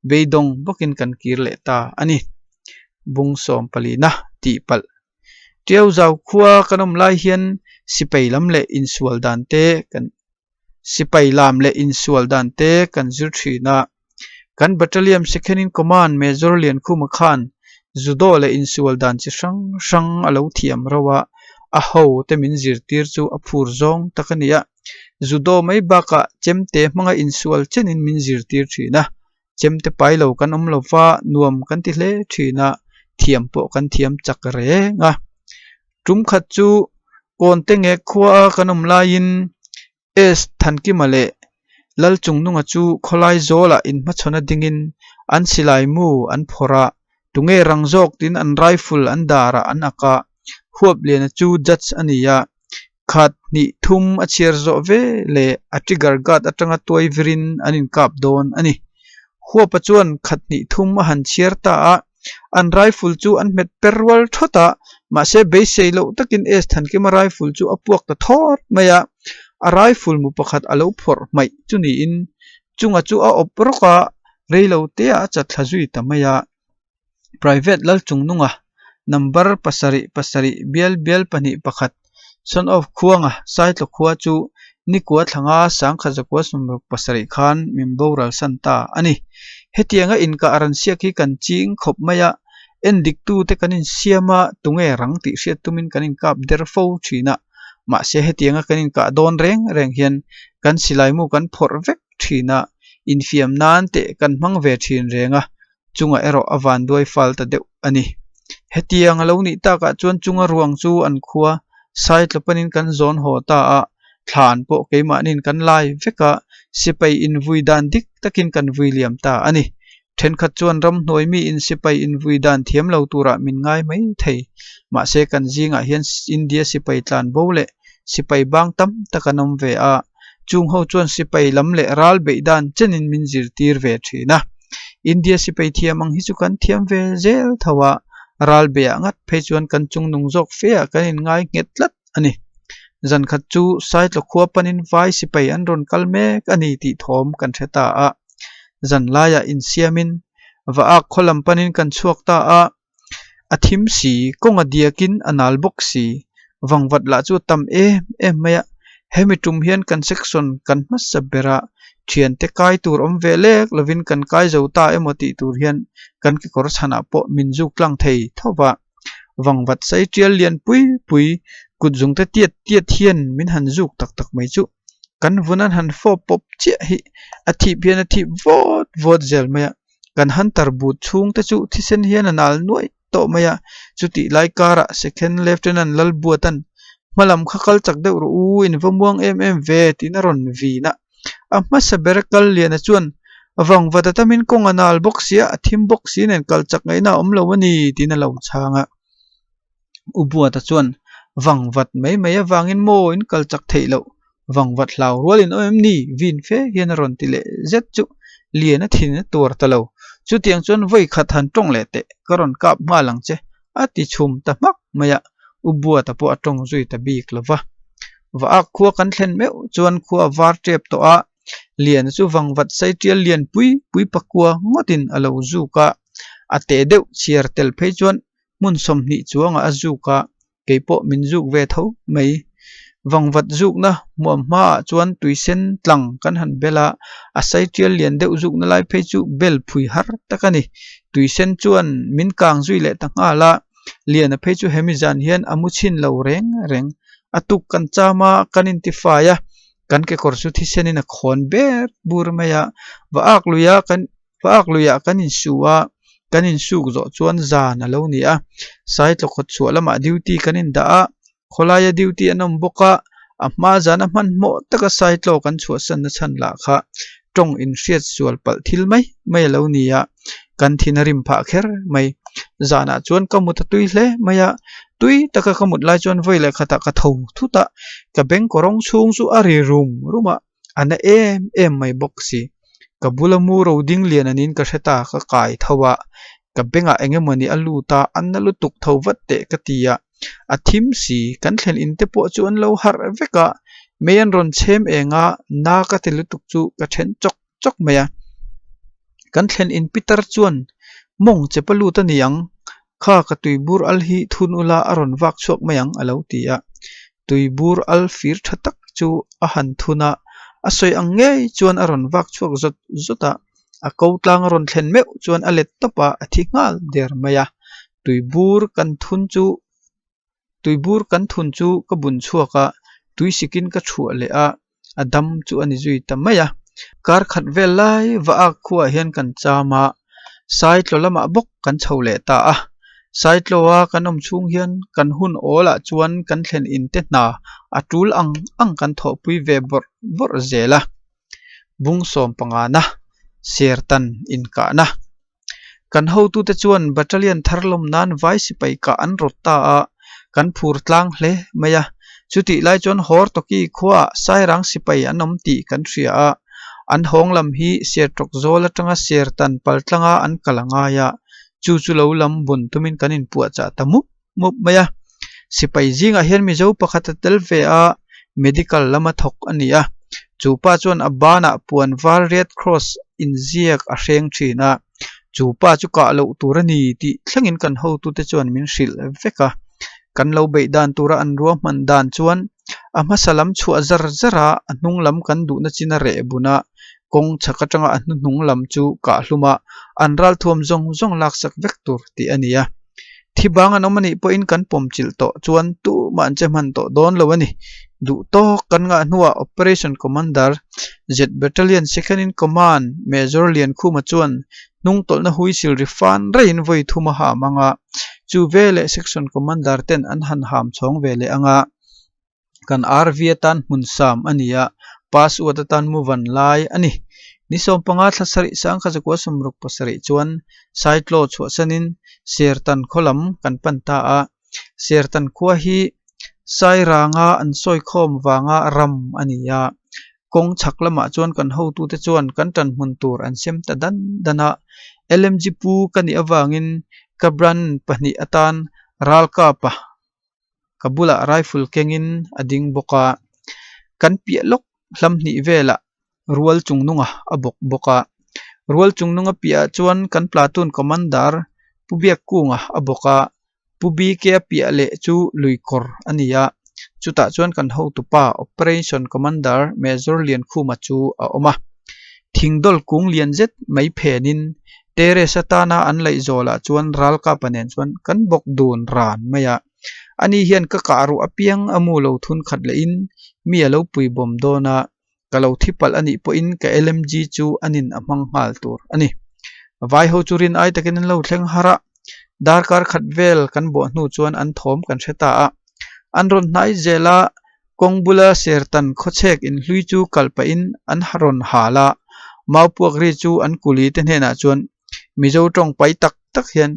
beidawng bawkin kan kir leh ta a ni. Bung sawm palina tih palh Tiau zau khua kan awm lai hian sipai lam leh insual dan te kan sipai lam leh insual dan te kan zir thin a. Kan Battalion Second in Command Major Liankhuma khan Judo leh insual dan chi hrang hrang a lo thiam rauh a, a ho te min zirtir chu a phur zawng tak a ni a. Judo mai bakah chemte hmanga insual chenin min zirtir thin a, chemte pai lo kan awm lo va, nuam kan ti hle thin a, thiam pawh kan thiam chak reng a. Tum khat chu Kawnte nge khua a kan awm laiin S Thankima leh Lalchungnunga chu khawlai zawlah inhmachhawn a dingin an silai mu an phawrh a, tunge rang zawk tiin an rifle an darah an ak a, Huapliana chu judge a ni a, khat hnih thum a chhiar zawh ve leh a trigger guard atanga tuai virin an inkap dawn a ni. Huapa chuan khat hnih thum a han chhiar ta a, An rifle chu an hmet per rual thawt a, mahse beisei loh takin S Thankima rifle chu a puak ta thawt mai a, a rifle mu pakhat a lo phawrh hmaih chu niin chunga chu a awp rawk a, reilo te ah a chatthla zui ta mai a. Private Lalchungnunga number pasarih pasarih bial bial pahnih pakhat Son of Khuanga Saitlaw khua chu nikua thlanga sangkhat zakua sawmruk pasarih khan min boral san ta a ni. Hetianga inkah ran siak hi kan ching khawp mai a, endiktute kan insiam a, tunge rang tih hriat tumin kan inkap der fo thin a. Mahse hetianga kan inkah dawn reng reng hian kan silaimu kan phawrh vek thin a, infiam nan teh kan hmang ve thin reng a, chungah erawh a vanduai fal ta deuh a ni. Hetiang a lo nih takah chuan chunga ruang chu an khua Saitlaw panin kan zawn haw ta a, thlan pawh keimahniin kan lai vek a, sipai invui dan dik takin kan vui liam ta a ni. Thenkhat chuan ramhnuai miin sipai invui dan thiam lo turah min ngai mai thei. Mahse kan zingah hian India sipai tlan bo leh sipai bang tam tak an awm ve a, Chung ho chuan sipai lam leh ral beih dan chenin min zirtir ve thin a. India sipai thiam ang hi chu kan thiam ve zel tho a, ral beihah ngat phei chuan kan chungnung zawk fe ah kan inngai nghet tlat a ni. Zan khat chu Saitlaw khua panin vai sipai an rawn kal mek a ni tih thawm kan hre ta a. Zan laiah insiamin va ak khaw lam panin kan chhuak ta a. A thim si, kawng a diakin a nal bawk si. Vangvat lah chu a tam em em mai a, hemi tum hian kan section kan hmasa ber a, thiante kai tur awm ve lek lovin kan kai zo ta emaw tih tur hian kan kekawr chhanah pawh min zuk tlang thei tho va. Vangvat sai tial lian pui pui kut zungte tiat tiat hian min han zuk tak tak mai chu kan vun an han fawp pawp chiah hi a thip hian a thip vawt vawt zel mai a. Kan hunter but chhung te chu thisen hian a nal nuaih tawh mai a, chutih lai karah Second Lieutenant Lalbuatan hmalam kha kal chak deuh rawh u, in va muang em em ve tiin a rawn vin a. A hmasa ber kal liana chuan vangvat a tamin kawng a nal bawk sia, a thim bawk si nen kal chak ngaihna a awm lo a ni tiin a lo chhang a. U Buata chuan, Vangvat mai mai avangin maw in kal chak theih loh? Vangvat hlau rual in awm em ni? Vin fe hian a rawn ti leh zet chu Lian a thin a tuar ta lo. Chutiang chuan vawi khat han tawng leh teh, ka rawn kap nghal ang che, a ti chhum ta hmak mai a, U Buata pawh a tawng zui ta bik lo va. Va ak khua kan thlen meuh chuan khua a var tep tawh a, Liana chu vangvat sai tial lian pui pui pakua ngawtin a lo zuk a, a teh deuh chhiar tel phei chuan hmun 20 chuangah a zuk a, kei pawh min zuk ve tho mai. Vangvat zukna hmuam hmaah chuan tuisen tlang kan han bel a, a sai tial lian deuh zukna lai phei chu bel phui har tak a ni. Tuisen chuan min kang zui leh ta nghal a, Liana phei chu hemi zan hian a mu chhin lo reng reng. A tuk kan cham a, kan intifai a, kan kekawr chu thisenin a khawn ber bur mai a, va ak lui a kan va ak luiah kan insu a, kan insuk zawh chuan zan a lo ni a, Saitlaw kawt chhuah lamah duty kan indah a, khawlaia duty an awm bawk a, a hma zana hmanhmawh taka Saitlaw kan chhuahsan na chhan lah kha tawng inhriat sual palh thil mai mai a lo ni a, kan thin a rim phah kher mai. Zanah chuan ka mut a tui hle mai a, tui taka ka mut lai chuan vawi leh khatah ka tho thut a, ka beng kawrawng chhung chu a ri rum rum a, a na em em mai bawk si. Ka bula mu ro ding lian anin ka hre ta, ka kai tho a, ka bengah eng emawni a lut a, a na lutuk tho vat teh ka ti a, a thim si, kan thlen in te pawh chu an lo harh vek a, mei an rawn chhem eng a, na ka ti lutuk chu ka then chawk chawk mai a. Kan thlen in pitar chuan mawng chepa lut a ni ang, kha ka tuibur al hi thun ula a rawn vak chhuak mai ang a lo ti a. Tuibur al fir tha tak chu a han thun a, a sawi ang ngei chuan a rawn vak chhuak zawt zawt a, a ko tlang a rawn thlen meuh chuan a let tawp a, a thi nghal der mai a. Tuibur kan thun chu Tuibur kan thun chu ka bun chhuak a, tui sikin ka chhuah leh a, a dam chu a ni zui ta mai a. Kar khat vel lai va ak khuaah hian kan cham a, Saitlaw lamah bawk kan chho leh ta a. Saitlawa kan awm chhung hian kan hun awlah chuan kan thlen in te hna a tul ang ang kan thawhpui ve bawrh bawrh zel a. Bung sawm pangana, Sertan inkahna. Kan hotute chuan battalion thar lawm nan vai sipai kah an rawt ta a, kan phur tlang hle mai a. Chutih lai chuan Hortoki khuaah Sairang sipai an awm tih kan hria a, an hawng lam hi Sertawk zawl atanga Sertan pal tlanga an kal a ngai a, chu chu lo lam bun tumin kan inpuahchah ta mup mup mai a. Sipai zingah hian Mizo pakhat a tel ve a, medical lama thawk a ni a. Chu pa chuan a banah puan var Red Cross inziak a hreng thin a, chu pa chu kah loh tur a ni tih thlengin kan hotute chuan min hrilh vek a. Kan lo beih dan tura an ruahman dan chuan a hmasa lam chhuah zar zar a, a hnung lam kan duhna chin a reh bun a, kawng chhak atanga a hnuhnung lam chu kah hlum a, an ralthuam zawng zawng laksak vek tur tih a ni a. Thi bang an awm a nih pawhin kan pawm chilh tawh chuan tumah an che hman tawh dawn lo a ni. Duh tawk kan ngah hnuah Operation Commander, Z Battalion Second in Command Major Liankhuma chuan hnungtawlhna huisil ri fan reiin vawi thum a ham ang a, chu veleh Section Commander ten an han ham chhawng ve leh ang a. Kan RV atan hmun sam a ni a, password atan mu van lai a ni. Ni 15 thla sarih sangkha zakua 67 chuan Saitlaw chhuahsanin Sertan khaw lam kan pan ta a. Sertan khua hi Sairanga an sawikhawm vanga ram a ni a. Kawng chhak lamah chuan kan hotute chuan kan tan hmun tur an sem ta dan dan a. LMG pu ka nih avangin ka brand pahnih atan ralkapa ka bulah rifle kengin a ding bawk a kan piah lawk hlam hnih velah rual chung nunga a bawk bawk a rual chung nunga piahah chuan kan platoon commander pu biak kunga a bawk a pu BK a piah leh chu lui kawr a ni a chutah chuan kan hotupa operation commander Major Liankhuma chu a awm a thing dawl kung lian zet mai phenin Terrace atana an laih zawlah chuan ralkapa nen chuan kan bawk dun ran mai a. Ani hian ka kah ruah apiang a mu lo thun khat lehin mi a lo pui bawm dawn a, ka lo thi palh anih pawhin ka LMG chu anin a hmang nghal tur a ni. Vai ho chu rin ai takin an lo thleng har a, darkar khat vel kan bawh hnu chuan an thawm kan hre ta a. An rawn hnai zel a, kawng bula Sertan khawchhek inhlui chu kal pahin an rawn hal a, Maupuak ri chu an kuli te hnenah chuan Mizo tawng pai tak tak hian.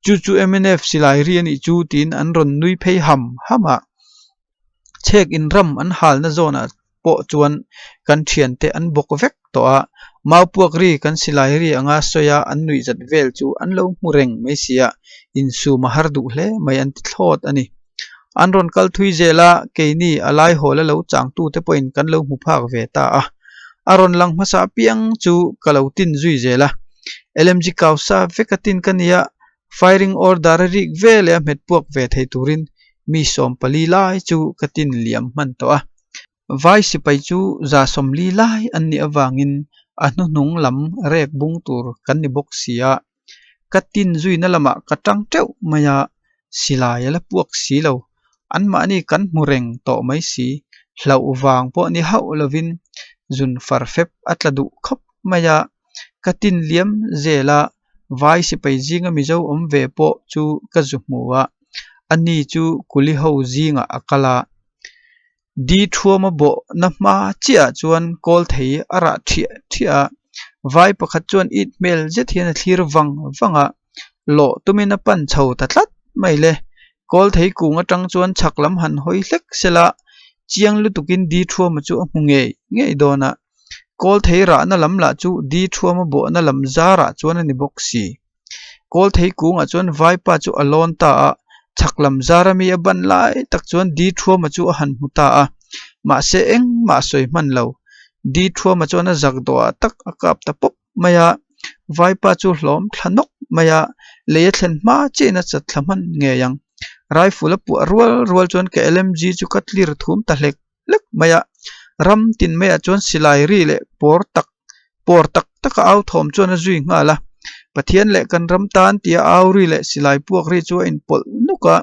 Chu chu mnf silai ri a nih chu tiin an rawn nui phei ham ham a. Chhek in ram an halna zawnah pawh chuan kan thiante an bawk vek tawh a, mau puak ri kan silai ri anga sawi a an nuih zat vel chu an lo hmu reng mai si a, insum a har duh hle mai an ti thlawt a ni. An rawn kal thui zel a, keini a lai hawl a lo changtute pawhin kan lo hmu phak ve ta a, a rawn lang hmasa apiang chu ka lo tin zui zel a, LMG kau sa vek a tin ka nia, firing order a rik ve leh a hmet puak ve thei turin mi 14 lai chu ka tin liam hman tawh a. Vai sipai chu 40 lai an nih avangin a hnuhnung lam rek bung tur kan ni bawk si a, ka tin zuina lamah ka tang teuh mai a, silai a la puak si lo, anmahni kan hmu reng tawh mai si, hlauh vang pawh ni hauh lovin zun far fep a tla duh khawp mai a, ka tin liam zel a, vai sipai zinga Mizo awm ve pawh chu ka zu hmu a, ani chu kuli ho zingah a kal a. Di thuama bawhna hma chiahah chuan kawl thei a rah thiah thiah a, vai pakhat chuan it hmel zet hian a thlir vang vang a, lawh tumin a pan chho ta tlat mai le. Kawl thei kung atang chuan chhak lam han hawi hlek sela, chiang lutukin di thuama chu a hmu ngei ngei dawn a. Kawl thei rahna lam lah chu di thuama bawhna lam zarah chuan a ni bawk si. Kawl thei kungah chuan vaipa chu a lawn ta a, chhak lam zara mi a ban lai tak chuan Di Thuama chu a han hmu ta a, mahse engmah a sawi hman lo. Di Thuama chuan a zak dawhah tak a kap ta pawp mai a, vaipa chu hlawm thla nawk mai a, lei a thlen hma chiahin a chat thla hman ngei ang. Rifle a puah rual rual chuan ka LMG chu ka tlir thum ta hlek hlek mai a, ram tin maiah chuan silai ri leh pawr tak pawr tak taka au thawm chuan a zui nghal a, Pathian leh kan ram tan tia au ri leh silai puak ri chu a inpawlh nuk a,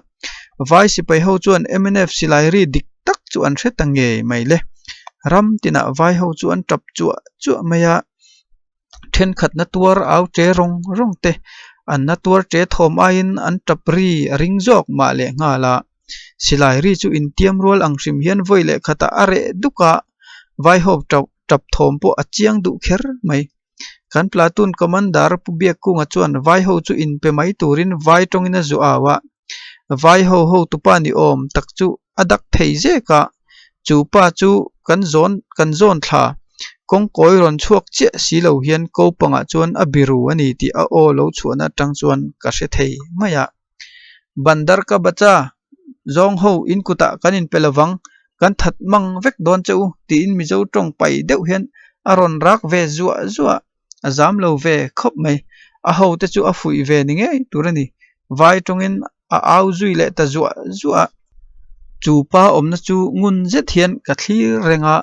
vai sipai ho chuan mnf silai ri dik tak chu an hre ta ngei mai le, ram tinah vai ho chu an tap chuah chuah mai a. Thenkhatna tuar au che rawng rawng te, an na tuar che thawm aiin an tap ri a ring zawk mah leh nghal a. Silai ri chu intiam rual ang hrim hian vawi leh khatah a reh duk a, vaihawp tap tap thawm pawh a chiang duh kher mai. Kan platoon commander Pu Biakkunga chuan vaiho chu inpe mai turin vai tawngin a zu au a, vaiho hotupa ni awm tak chu a dak thei zek a, chu pa chu kan zawn kan zawn thla kawngkawi rawn chhuak chiah si lo hian ko pangah chuan a biru a ni tih a aw lo chhuahna atang chuan ka hre thei mai a. Bandar ka bacha zawng ho in kutah kan inpe lovang kan that mang vek dawn che u tiin Mizo tawng pai deuh hian a rawn rak ve zuah zuah. A zam lo ve khawp mai. A hote chu a fuih ve ni ngei tur a ni. Vai tawngin a au zui leh ta zuah zuah a. Chu pa awmna chu ngun zet hian ka thlir reng a,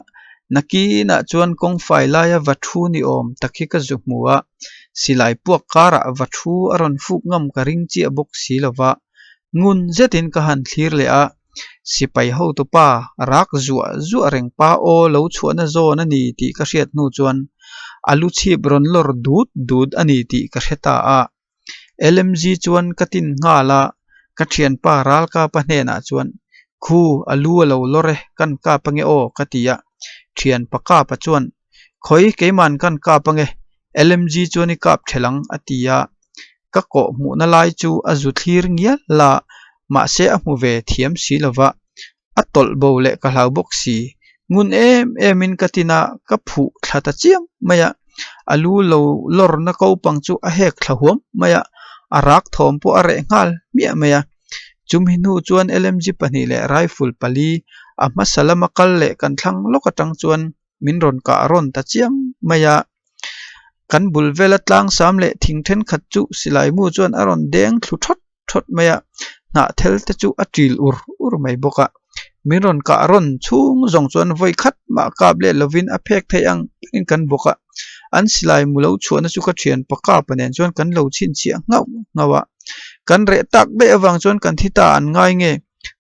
nakinah chuan kawngfai laia va thu ni awm tak hi ka zu hmu a, silai puak karah va thu a rawn fuk ngam ka ring chiah bawk si lo va, ngun zetin ka han thlir leh a, sipai hotupa rak zuah zuah reng pa aw lo chhuahna zawn a ni tih ka hriat hnu chuan a lu chhip rawn lawr dut dut a ni tih ka hre ta a. LMG chuan ka tin nghal a, ka thianpa Ralkapa hnenah chuan, Khu, a lu a lo lawr e, kan kap ange aw, ka ti a. Thianpa Kapa chuan, Khawi, keiman kan kap ange, LMG chuan i kap thelh ang, a ti a. Ka kawh hmuhna lai chu a zu thlir ngial a, mahse a hmu ve thiam si lova, a tawlh bo leh ka hlau bawk si. Ngun em em in ka tin a, ka phuh thla ta chiam mai a. A lu lo lawrna ko pang chu a hek thla huam mai a, a rak thawm pawh a reh nghal hmiah mai a. Chumi hnu chuan LMG pahnih leh rifle pali a hmasa lama kal leh kan thlang lawk atang chuan min rawn kah rawn ta chiam mai a. Kan bul vela tlangsam leh thing thenkhat chu silai mu chuan a rawn deng thlu thawt thawt mai a, hnah thel te chu a ṭil ur ur mai bawk a. Min rawn kah rawn chhung zawng chuan vawi khat mah kap leh lovin a phek theih ang in kan bawk a. An silai mu lo chhuahna chu ka thian pa kapa nen chuan kan lo chhinchhiah nghauh nghauh a. Kan reh tak daih avang chuan kan thi ta an ngai nge,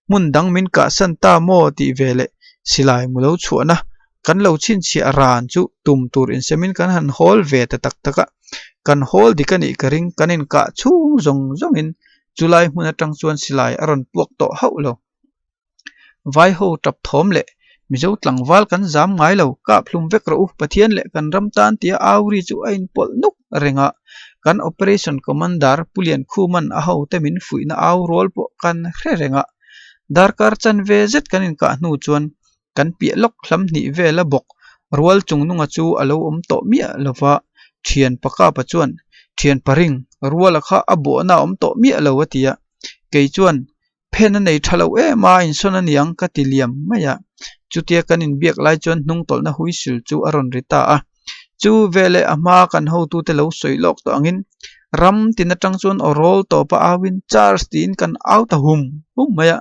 hmun dang min kahsan ta maw tih ve leh silai mu lo chhuahna kan lo chhinchhiah ran chu tum tur insemin kan han hawl ve ta tak tak a, kan hawl dik a nih ka ring, kan inkah chhung zawng zawngin chulai hmun atang chuan silai a rawn puak tawh hauh lo. Vai ho tap thawm leh Mizo tlangval kan zam ngai lo, kap hlum vek rawh u, Pathian leh kan ram tan tia au ri chu a inpawlh nuk reng a. Kan Operation Commander Pu Liankhuma'n a hote min fuihna au rual pawh kan hre reng a. Darkar chanve zet kan inkah hnu chuan kan piah lawk hlam hnih vela bawk rual chungnunga chu a lo awm tawh miah lo va, thian Pakapa chuan, Thian Paring, ruala kha a bawhna a awm tawh miah lo a ti a. Kei chuan, Phen a nei tha lo em a, insawn a niang ka ti liam mai a. Chutia kan inbiak lai chuan hnungtawlhna huisil chu a rawn ri ta a. Chu veleh a hma kan hotute lo sawi lawk tawh angin ram tin atang chuan aw rawl tawp a auin Charge tiin kan au ta hum hum mai a,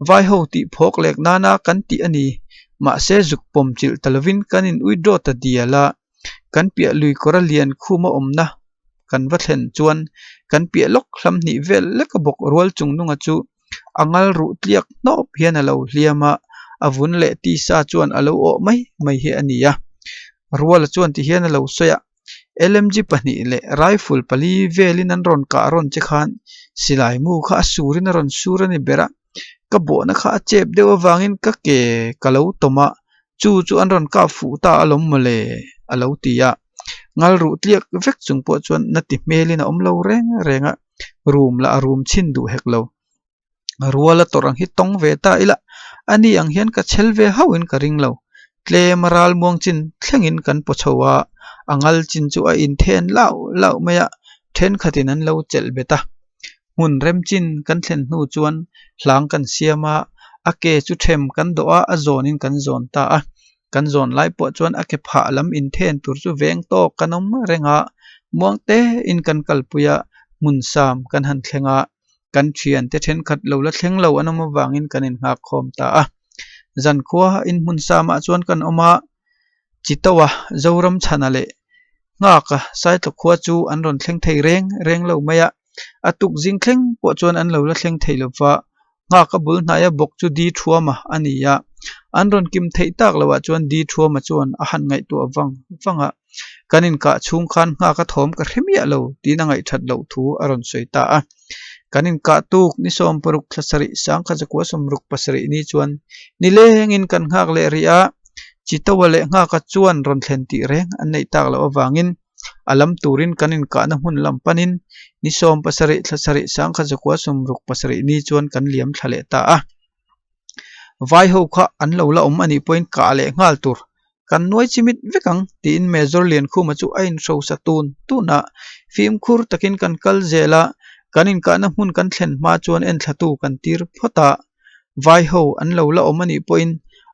vai ho tih phawk lek nana kan tih a ni. Mahse zuk pawm chilh ta lovin kan in withdraw ta dial a, kan piah lui kawr a lian khum a awmna kan va thlen chuan kan piah lawk hlam hnih vel lek a bawk rual chung nunga chu a ngal ruh tliak hnawp hian a lo hliam a, a vun leh tisa chuan a lo awh mai mai hi a ni a. Ruala chuan ti hian a lo sawi a, LMG pahnih leh rifle pali velin an rawn kah rawn che khan silai mu kha a surin a rawn sur a ni ber a, ka bawhna kha a chep deuh avangin ka ke ka lo tawm a, chu chu an rawn kap fuh ta alawm mawle a lo ti a. Ngal ruh tliak vek chung pawh chuan na ti hmelin a awm lo reng reng a. Room lah a room chhin duh hek lo. Rual a tawrh ang hi tawng ve ta ila, ani ang hian ka chhel ve hauhin ka ring lo. Tlem a ral muang chin thlengin kan paw chho a, a ngal chin chu a inthen lauh lauh mai a, thenkhatin an lo chelh bet a. Hmun rem chin kan thlen hnu chuan hlang kan siam a, a ke chu them kan dawh a, a zawnin kan zawn ta a. Kan zawn lai pawh chuan a ke phah lam inthen tur chu veng tawk kan awm reng a, muang tein kan kalpui a, hmun sam kan han thleng a, kan thiante thenkhat lo la thleng lo an awm avangin kan innghak khawm ta a. Zankhua inhmun samah chuan kan awm a, Chitoa, Zoram chhana leh Nghaka Saitlawkhua chu an rawn thleng thei reng reng lo mai a, a tuk zing thleng pawh chuan an lo la thleng thei lo va, Nghaka bul hnaia bawk chu Di Thuama a ni a, an rawn kim theih tak loah chuan Di Thuama chuan a han ngaihtuah vang vang a, kan inkah chhung khan Nghaka thawm ka hre miah lo tiin a ngaihthat loh thu a rawn sawi ta a. Kan inkah tuk ni 60 thla sarih sangkha zakua 67 ni chuan nilengin kan nghak leh rih a, Chitoa leh Nghaka chuan rawn thlen tih reng an neih tak loh avangin A lam turin kan inkahna hmun lam panin ni 17 thla sarih sangkha zakua 67 ni chuan kan liam thla leh ta a. Vai ho kha an lo la awm anih pawhin kah leh nghal tur kan nuai chimit vek ang tiin Major Liankhuma chu a inhrosa tun tun a. Fimkhur takin kan kal zel a, kan inkahna hmun kan thlen hma chuan enthlatu kan tir phawt a. Vai ho an lo la awm anih pawhin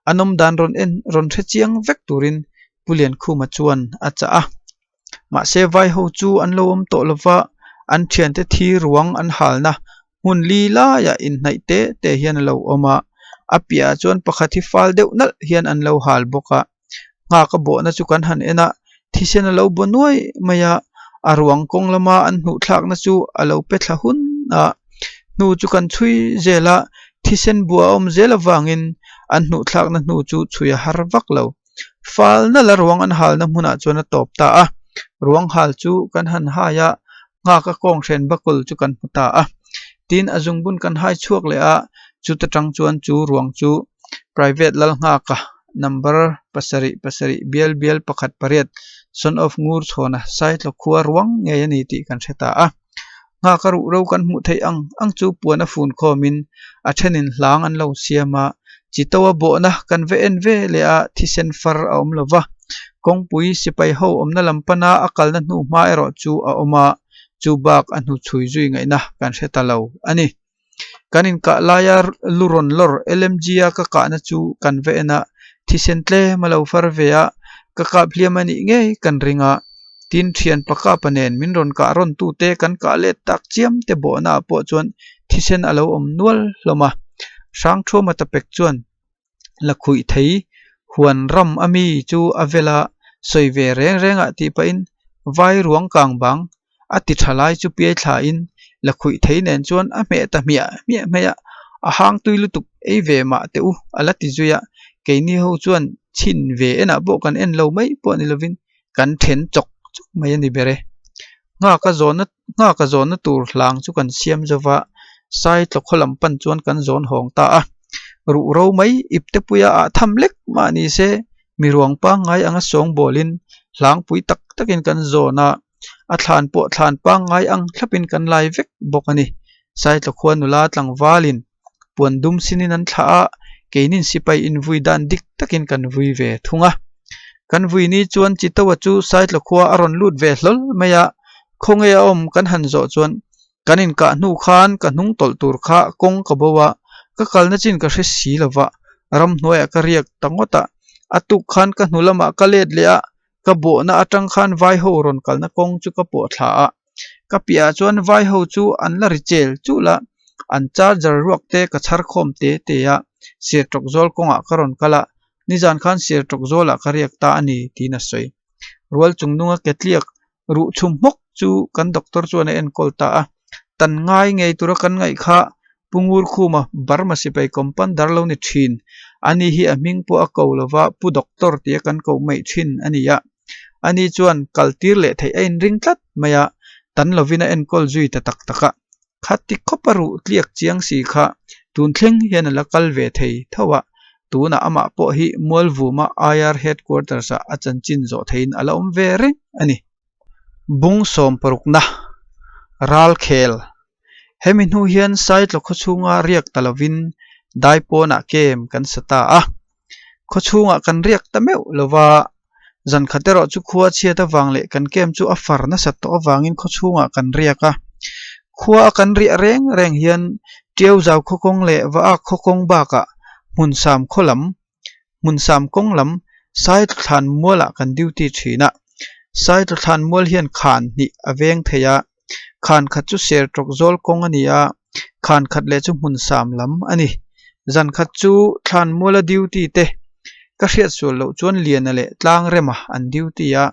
an awmdan rawn en rawn hre chiang vek turin Pu Liankhuma chuan a chah a. Mahse vai ho chu an lo awm tawh lova, an thiante thi ruang an halna hmun li laiah inhnaih te te hian a lo awm a. A piahah chuan pakhat hi fal deuh nalh hian an lo hal bawk a. Nghak a bawhna chu kan han en a, thisen a lo baw nuai mai a, a ruang kawng lama an hnuh thlakna chu a lo pe thla hun a. Hnu chu kan chhui zel a, thisen bua a awm zel avangin an hnuh thlakna hnu chu chhui a har vak lo. Fal nalh a ruang an halna hmunah chuan a tawp ta a, ruang hal chu kan han hai a, nghak a kawng hren bakul chu kan hmu ta a. Tin, a zungbun kan hai chhuak leh a, chuta tang chuan chu ruang chu Private Lalnghaka number pasarih pasarih bial bial pakhat pariat son of Ngur chhawna Saitlaw khua ruang ngei a ni tih kan hre ta a. Nghak a ruh ro kan hmuh theih ang ang chu puan a fun khawmin a thenin hlang an lo siam a, chi to a bawhna kan va en ve leh a thisen far a awm lo va. Kawngpui sipai ho awmna lam pana a kalna hnu hma erawh chu a awm a, chu bak a hnu chhui zui ngaihna kan hre ta lo a ni. Kan inkah laia lu rawn lawr LMG a ka kahna chu kan va en a, thisen tlem a lo far ve a, ka kap hliam a nih ngei kan ring a. Tin, thian pakapa nen min rawn kah rawn tute kan kah let tak chiam te bawhna ah pawh chuan thisen a lo awm nual hlawm a. Hrangthuama tapek chuan la khuih thei huan ram a mi chu a vel a, sawi ve reng reng ah tih pahin vai ruang kang bang a ti tha lai chu piai thla in la khuih thei nen chuan a hmeh ta hmiah hmiah mai a, a hang tui lutuk ei ve mah teh u a la ti zui a, keini ho chuan chhin ve enah pawh kan en lo mai pawh ni lovin kan then chawk chawk mai a ni ber e. Nghak a zawnna nghak a zawnna tur hlang chu kan siam zo va, sai tlaw khaw lam pan chuan kan zawn hawng ta a. Ruh ro mai ip te puia ah tham lek mah ni se mi ruang pangngai anga sawng bawlin hlangpui tak takin kan zawn a. A thlan pawh thlan pangngai ang thlapin kan lai vek bawk a ni. Saitlaw khua nula tlangvalin puan dum sinin an thlah a, keinin sipai invui dan dik takin kan vui ve thung a. Kan vui ni chuan Chitoa chu Saitlaw khua a rawn lut ve hlawl mai a, khawnge a awm kan han zawh chuan kan inkah hnu khan ka hnung tawlh tur kha kawng ka bo a, ka kalna chin ka hre si lo va, ramhnuaiah ka riak ta ngawt a, a tuk khan ka hnu lamah ka let leh a, ka bawhna atang khan vai ho rawn kalna kawng chu ka pawh thla a, ka piahah chuan vai ho chu an la ri chel chul a, an charger ruak te ka chhar khawm te te a, Sertawk zawl kawngah ka rawn kal a, nizan khan Sertawk zawlah ka riak ta a ni tiin a sawi. Rual chung nunga ketliak ruh chhum hmawk chu kan doctor chuan a enkawl ta a, tan ngai ngei tura kan ngaih kha Pu Ngurkhuma Burma sipai commander lo ni thin. Ani hi a hming pawh a ko lova Pu Doctor tia kan koh mai thin a ni a. Ani chuan kal tir leh theih a inring tlat mai a, tan lovin a enkawl zui ta tak tak a. Khati khawp a ruh tliak chiang si kha tun thleng hian a la kal ve thei tho a, tunah amah pawh hi Mualvuma IR Headquarters-ah a chanchin zawh theihin a la awm ve reng a ni. Bung sawmparukna, Ralkhel Hemi hnu hian Saitlaw khawchhunga riak ta lovin Daipawnah kem kan sa ta a. Khawchhungah kan riak ta meuh lova, zan khat erawh chu khua chhiat avang leh kan kem chu a far nasat tawh avangin khawchhungah kan riak a. Khua a kan riah reng reng hian Tiauzau khawkawng leh Vaak khawkawng bakah Hmunsam khaw lam Hmunsam kawng lam Saitluthlan mualah kan duty thin a, Saitluthlan mual hian khan hnih a veng thei a, khan khat chu Sertawk zawl kawng a ni a, khan khat leh chu Hmunsam lam a ni. Zan khat chu thlan muala duty te ka hriat sual loh chuan Liana leh Tlangrema an duty a,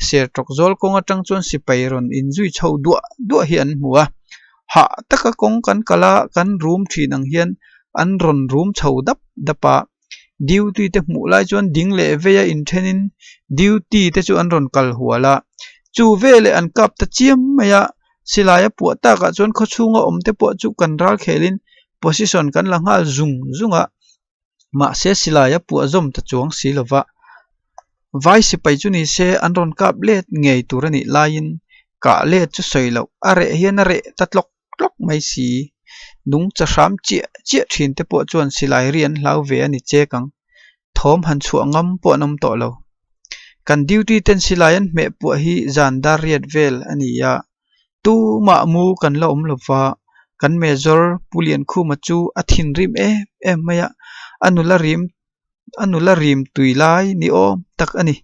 Sertawk zawl kawng atang chuan sipai rawn inzui chho duah duah hi an hmu a, hah taka kawng kan kal a kan rum thin ang hian an rawn rum chho dap dap a, duty te hmuh lai chuan ding leh vei a inthenin duty te chu an rawn kal hual a, chu veleh an kap ta chiam mai a, silai a puah takah chuan khawchhunga awm te pawh chu kan ral khelin position kan la nghal zung zung a. Mahse silai a puah zawm ta chuang si lo va, vai sipai chu ni se an rawn kap let ngei tur a nih laiin kah let chu sawi loh a reh hian a reh ta tlawk tlawk mai si. Nung cha hram chiah chiah thin te pawh chuan silai ri an hlau ve a ni chek ang. Thawm han chhuah ngam pawh an awm tawh lo. Kan duty ten silai an hmeh puah hi zan dar riat vel a ni a, Tumah mu kan la awm lo va, kan Major Pu Liankhuma chu a thinrim em em mai a, a nula rim a nula rim tui lai ni awm tak a ni.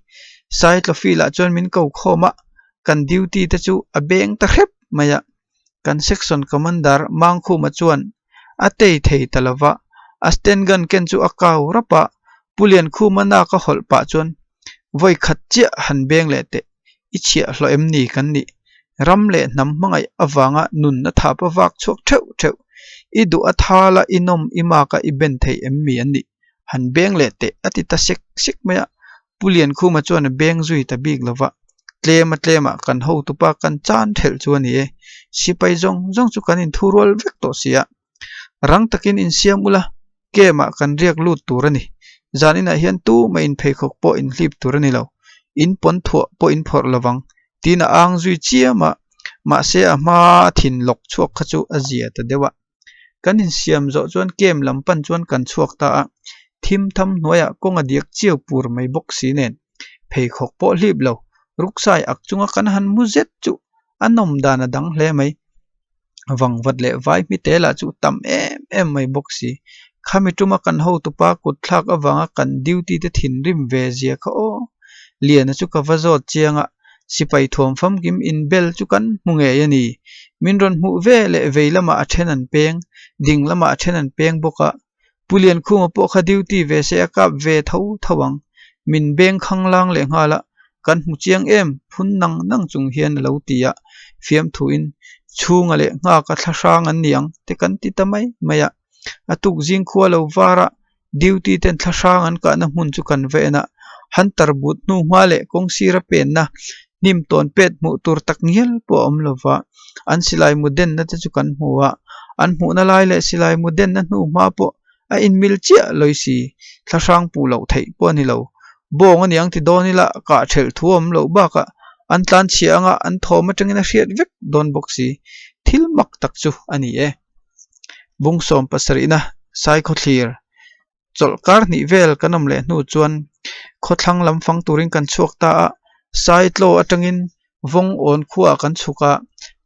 Saitlaw lah chuan min ko khawm a, kan duty te chu a beng ta hrep mai a. Kan section commander Mangkhuma chuan a tei thei ta lo va, a stand gun ken chu a kau rap a, Pu Liankhuma nak a hawlh pah chuan vawi khat chiah han beng leh teh. I chhiah hlawh em ni kan nih? Ram leh hnam hmangaih avanga nunna thap a vak chhuak theuh theuh. I duh a thal a, i nawm i mak a, i ben thei em mi an nih? Han beng leh teh a ti ta sek sek mai a. Pu Liankhuma chuan a beng zui ta bik lo va, tlem a tlemah kan hotupa kan chan thelh chu a ni e. Sipai zawng zawng chu kan inthurual vek tawh si a. Rang takin insiam ula, Camp-ah kan riak lut tur a ni. Zan inah hian tumah in pheikhawk pawh in hlip tur a ni lo. In pawn thuah pawh in phawrh lo vang. Tiin a ang zui chiam a, mahse a hma thin lawk chhuak kha chu a zia ta deuh a. Kan insiam zawh chuan camp lam pan chuan kan chhuak ta a, thim tham hnuaiah kawng a diak chiau pur mai bawk si nen. Pheikhawk pawh hlip lo, ruksai ak chunga kan han mu zet chu a nawm dan a dang hle mai. Vangvat leh vai hmite lah chu tam em em mai bawk si. Khami tuma kan hotupa kut thlak avanga kan duty te thinrim ve zia kha aw. Liana chu ka va zawt chiang a, sipai thuam famkim inbel chu kan hmu ngei a ni. Min rawn hmuh ve leh vei lamah a then an peng, ding lamah a then an peng bawk a. Pu Liankhuma pawh kha duty ve se a kap ve tho tho ang. Min beng khanglang leh nghal a, kan hmu chiang em phun nang nang chung hian a lo ti a, fiamthuin chhunga leh nghaka thla hrang an ni ang te kan ti ta mai mai a. A tuk zing khua lo var a, duty ten thla hrang an kahna hmun chu kan va en a, Hunter but hnu hma leh kawng sira penna hnim tawn pet hmuh tur tak ngial pawh a awm lo va, an silai mu denna te chu kan hmu a, an hmuhna lai leh silai mu denna hnu hma pawh a inmil chiah lawi si, thlahrang puh loh theih pawh a ni lo. Bawng a niang ti dawn ila kah thelh thu a awm loh bakah An tlan chhia anga an thawm atangin a hriat vek dawn bawk si. Thil mak tak chu a ni e. Bung sawm pasarihna Saikhawthlir Chawlhkar hnih vel kan awm leh hnu chuan khawthlang lam fang turin kan chhuak ta a, Saitlaw atangin vawng awn khuaah kan chhuk a,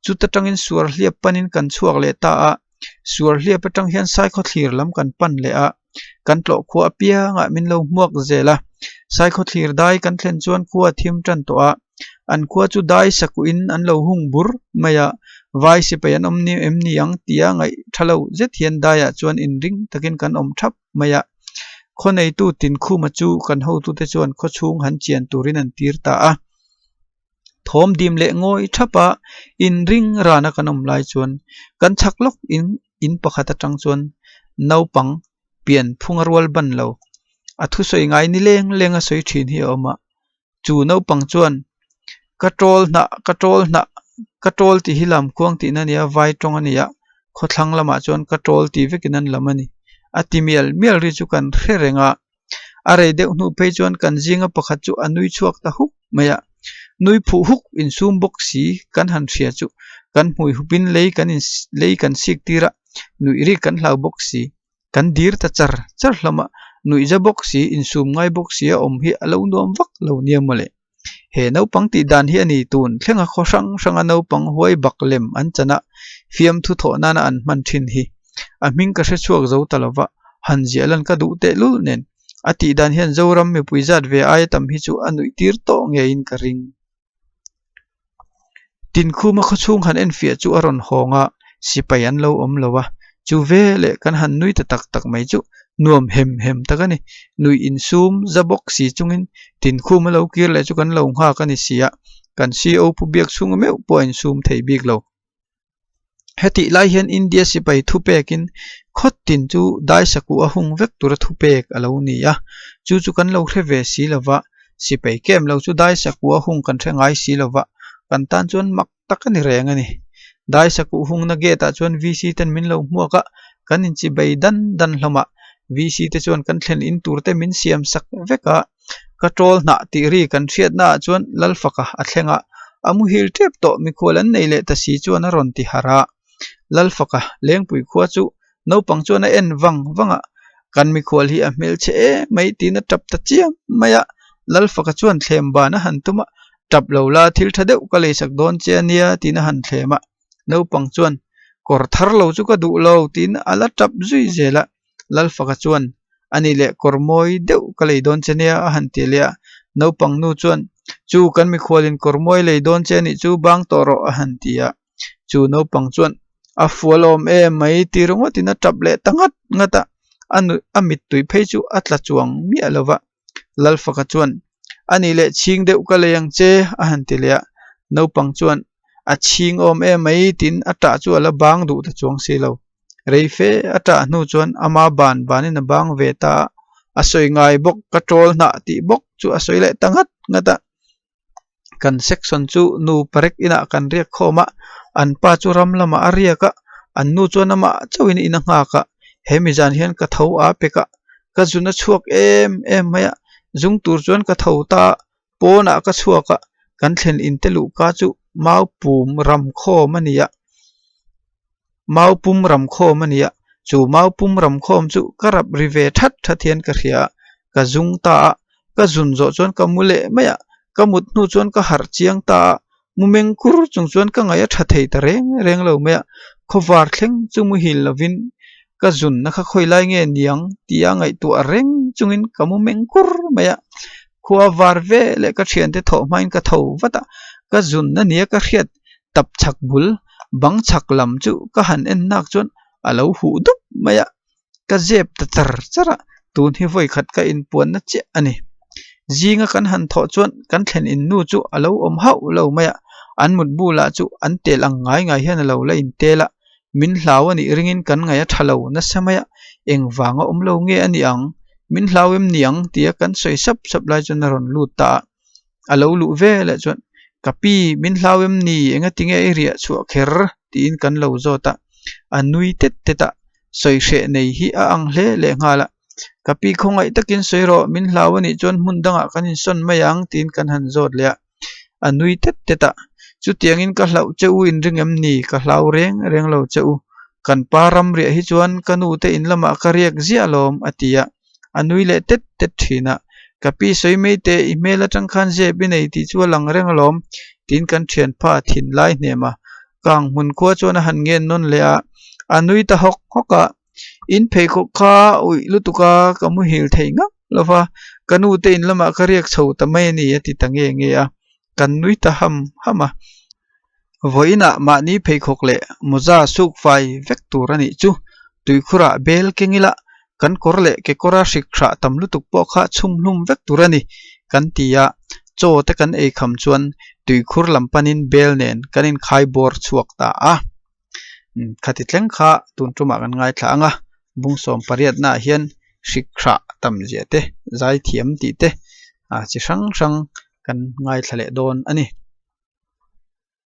chuta tangin suar hliap panin kan chhuak leh ta a, suar hliap atang hian Saikhawthlir lam kan pan leh a, kan tlawh khua apiangah min lo hmuak zel a, Saikhawthlir dai kan thlen chuan khua a thim tan tawh a, an khua chu dai sakuhin an lo hung bur mai a, vai sipai an awm ni em ni ang tia ngaih tha lo zet hian daiah chuan inring takin kan awm thap mai a, khaw neitu Tinkhuma chu kan hotute chuan khaw chhung han chian turin an tir ta a. Thawm dim leh ngawi thap a, inring rana kan awm lai chuan kan chhak lawk in in pakhat atang chuan naupang pian phunga rual ban lo a thusawi ngai ni leng leng a sawi thin hi a awm a. Chu naupang chuan ka tawl hnah ka tawl hnah ka tawl tih hi lam khuang tihna a ni a vai tawng a ni a khawthlang lamah chuan ka tawl tih vekin an lam a ni a ti mial mial ri chu kan hre reng a a rei deuh hnu phei chuan kan zinga pakhat chu a nui chhuak ta huk mai a nui phuh huk insum bawk si kan han hria chu kan hmui hupin lei kan in lei kan sik tir a nuih rik kan hlau bawk si. Kan dir ta char char hlawm a, nuihza bawk si, insum ngai bawk si a awm hi a lo nuam vak lo nia mawle. He naupang tih dan hi a ni tun thlenga khaw hrang hranga naupang huai bak lem an chan a, fiamthu thawh nana an hman thin hi. A hming ka hre chhuak zo ta lova, han ziah lan ka duh tehlul nen. A tih dan hian Zoram mipui zat ve aia tam hi chu a nuih tir tawh ngeiin ka ring. Tinkhuma khawchhung han enfiah chu a rawn hawng a, sipai an lo awm lo a, chu veleh kan han nui ta tak tak mai chu nuam hem hem tak a ni. Nuih insum za bawk si chungin Tinkhuma lo kir leh chu kan lo nghak a ni si a, kan CO pu biak chhunga meuh pawh a insum thei bik lo. Hetih lai hian India sipai thupekin khawt tin chu daisakuh a hung vek tura thupek a lo ni a, chu chu kan lo hre ve si lo va, sipai kem lo chu daisakuh a hung kan hre ngai si lo va, kan tan chuan mak tak a ni reng a ni. Daisakuh hungna gate ah chuan VC ten min lo hmuak a, kan inchibei dan dan hlawm a, VC te chuan kan thlen in tur te min siam sak vek a. Ka tawl hnah tih ri kan hriatna ah chuan Lalfaka a thleng a, a muhil tep tawh mikhual an nei leh ta si chuan a rawn ti harh a. Lalfaka lengpui khua chu naupang chuan a en vang vang a, kan mikhual hi a hmelchhe em mai tiin a tap ta chiam mai a. Lalfaka chuan thlem ban a han tum a, tap lo la thil tha deuh ka leisak dawn che a nia tiin a han thlem a. Naupang chuan kawr thar lo chu ka duh lo tiin a la tap zui zel a. Lalfaka chuan, A nih leh kawr mawi deuh ka lei dawn che nia a han ti leh a. Naupang nu chuan, Chu kan mikhualin kawr mawi lei dawn che anih chu bang tawh rawh a han ti a. Chu naupang chuan, A fual awm em mai ti ringawtin a tap leh ta ngat ngat a. A nuih a mittui phei chu a tla chuang miah lo va. Lalfaka chuan, A nih leh chhing deuh ka lei ang che a han ti leh a. Naupang chuan, A chhing awm em mai tiin a tah chu a la bang duh ta chuang si lo. Rei fe a ṭah hnu chuan ama ban banin a bang ve ta a, a sawi ngai bawk ka ṭawl hnah tih bawk chu a sawi leh ta ngat ngat a. Kan section chu nu parek inah kan riak khawm a, an pa chu ram lamah a riak a, an nu chuan amah chauhin in a nghak a, he mi zan hian ka tho a pek a, ka zun a chhuak em em mai a, zung tur chuan ka tho ta a, pawnah ka chhuak a, kan thlen in te luhka chu mau pum ram khawm a ni a. Mau pum ram khawm a ni a, chu mau pum ram khawm chu ka rap ri ve that that hian ka hria a, ka zung ta a, ka zun zawh chuan ka mu leh mai a, ka mut hnu chuan ka harh chiang ta a, mu meng kur chung chuan ka ngaih a tha thei ta reng reng lo mai a, khawvar thleng chu muhil lovin ka zunna kha khawi lai nge niang tia ngaihtuah reng chungin ka mu meng kur mai a, khua var ve leh ka thiante thawh hmain ka tho vat a, ka zunna nia ka hriat tap chhak bul bang chhak lam chu ka han en nak chuan a lo huh dup mai a, ka zep ta char char a, tun hi vawi khat ka inpuanna chiah a ni. Zinga kan han thawh chuan kan thlen in nu chu a lo awm hauh lo mai a, an mut bulah chu an tel ang ngai ngai hian a lo la intel a, min hlau a nih ringin kan ngaih a tha lo nasa mai a, engvanga awm lo nge a ni ang, min hlau em ni ang tia kan sawi sap sap lai chuan a rawn lut ta a. A lo luh ve leh chuan ka pi min hlau em ni enga tinge i riah chhuah kher tiin kan lo zawt a, a nui tet tet a, sawi hreh nei hi a ang hle leh nghal a, ka pi khawngaih takin sawi rawh min hlau anih chuan hmun dangah kan insawn mai ang tiin kan han zawt leh a. A nui tet tet a, Chutiangin ka hlauh che u in ring em ni? Ka hlau reng reng lo che u. Kan pa ram riah hi chuan ka nu te in lamah ka riak ziah alawm, a ti a. A nui leh tet tet thin a. Ka pi sawi mai teh, i hmel atang khan zep i nei tih chu a lang reng alawm, tiin kan thianpa thinlai hnem a. Kang hmun khua chuan a han ngen nawn leh a, a nui ta hawk hawk a. In pheikhawk kha uih lutuk a, ka muhil thei ngak lo va, ka nu te in lamah ka riak chho ta mai a ni, a ti ta nge nge a. Kan nui ta ham ham a. Vawiinah mahni pheikhawk leh mawza suk fai vek tur a nih chu. Tuikhurah bel keng ila kan kawr leh kekawra hrik hrah tam lutuk pawh kha chhum hlum vek tur a ni kan ti a, chaw te kan ei kham chuan tuikhur lam panin bel nen kan inkhai bawr chhuak ta a. Khati thleng kha tun tumah kan ngaithla ang a, bungsawm pariatnaah hian hrik hrah tam zia te, zaithiam tih te chi hrang hrang kan ngaithla leh dawn a ni.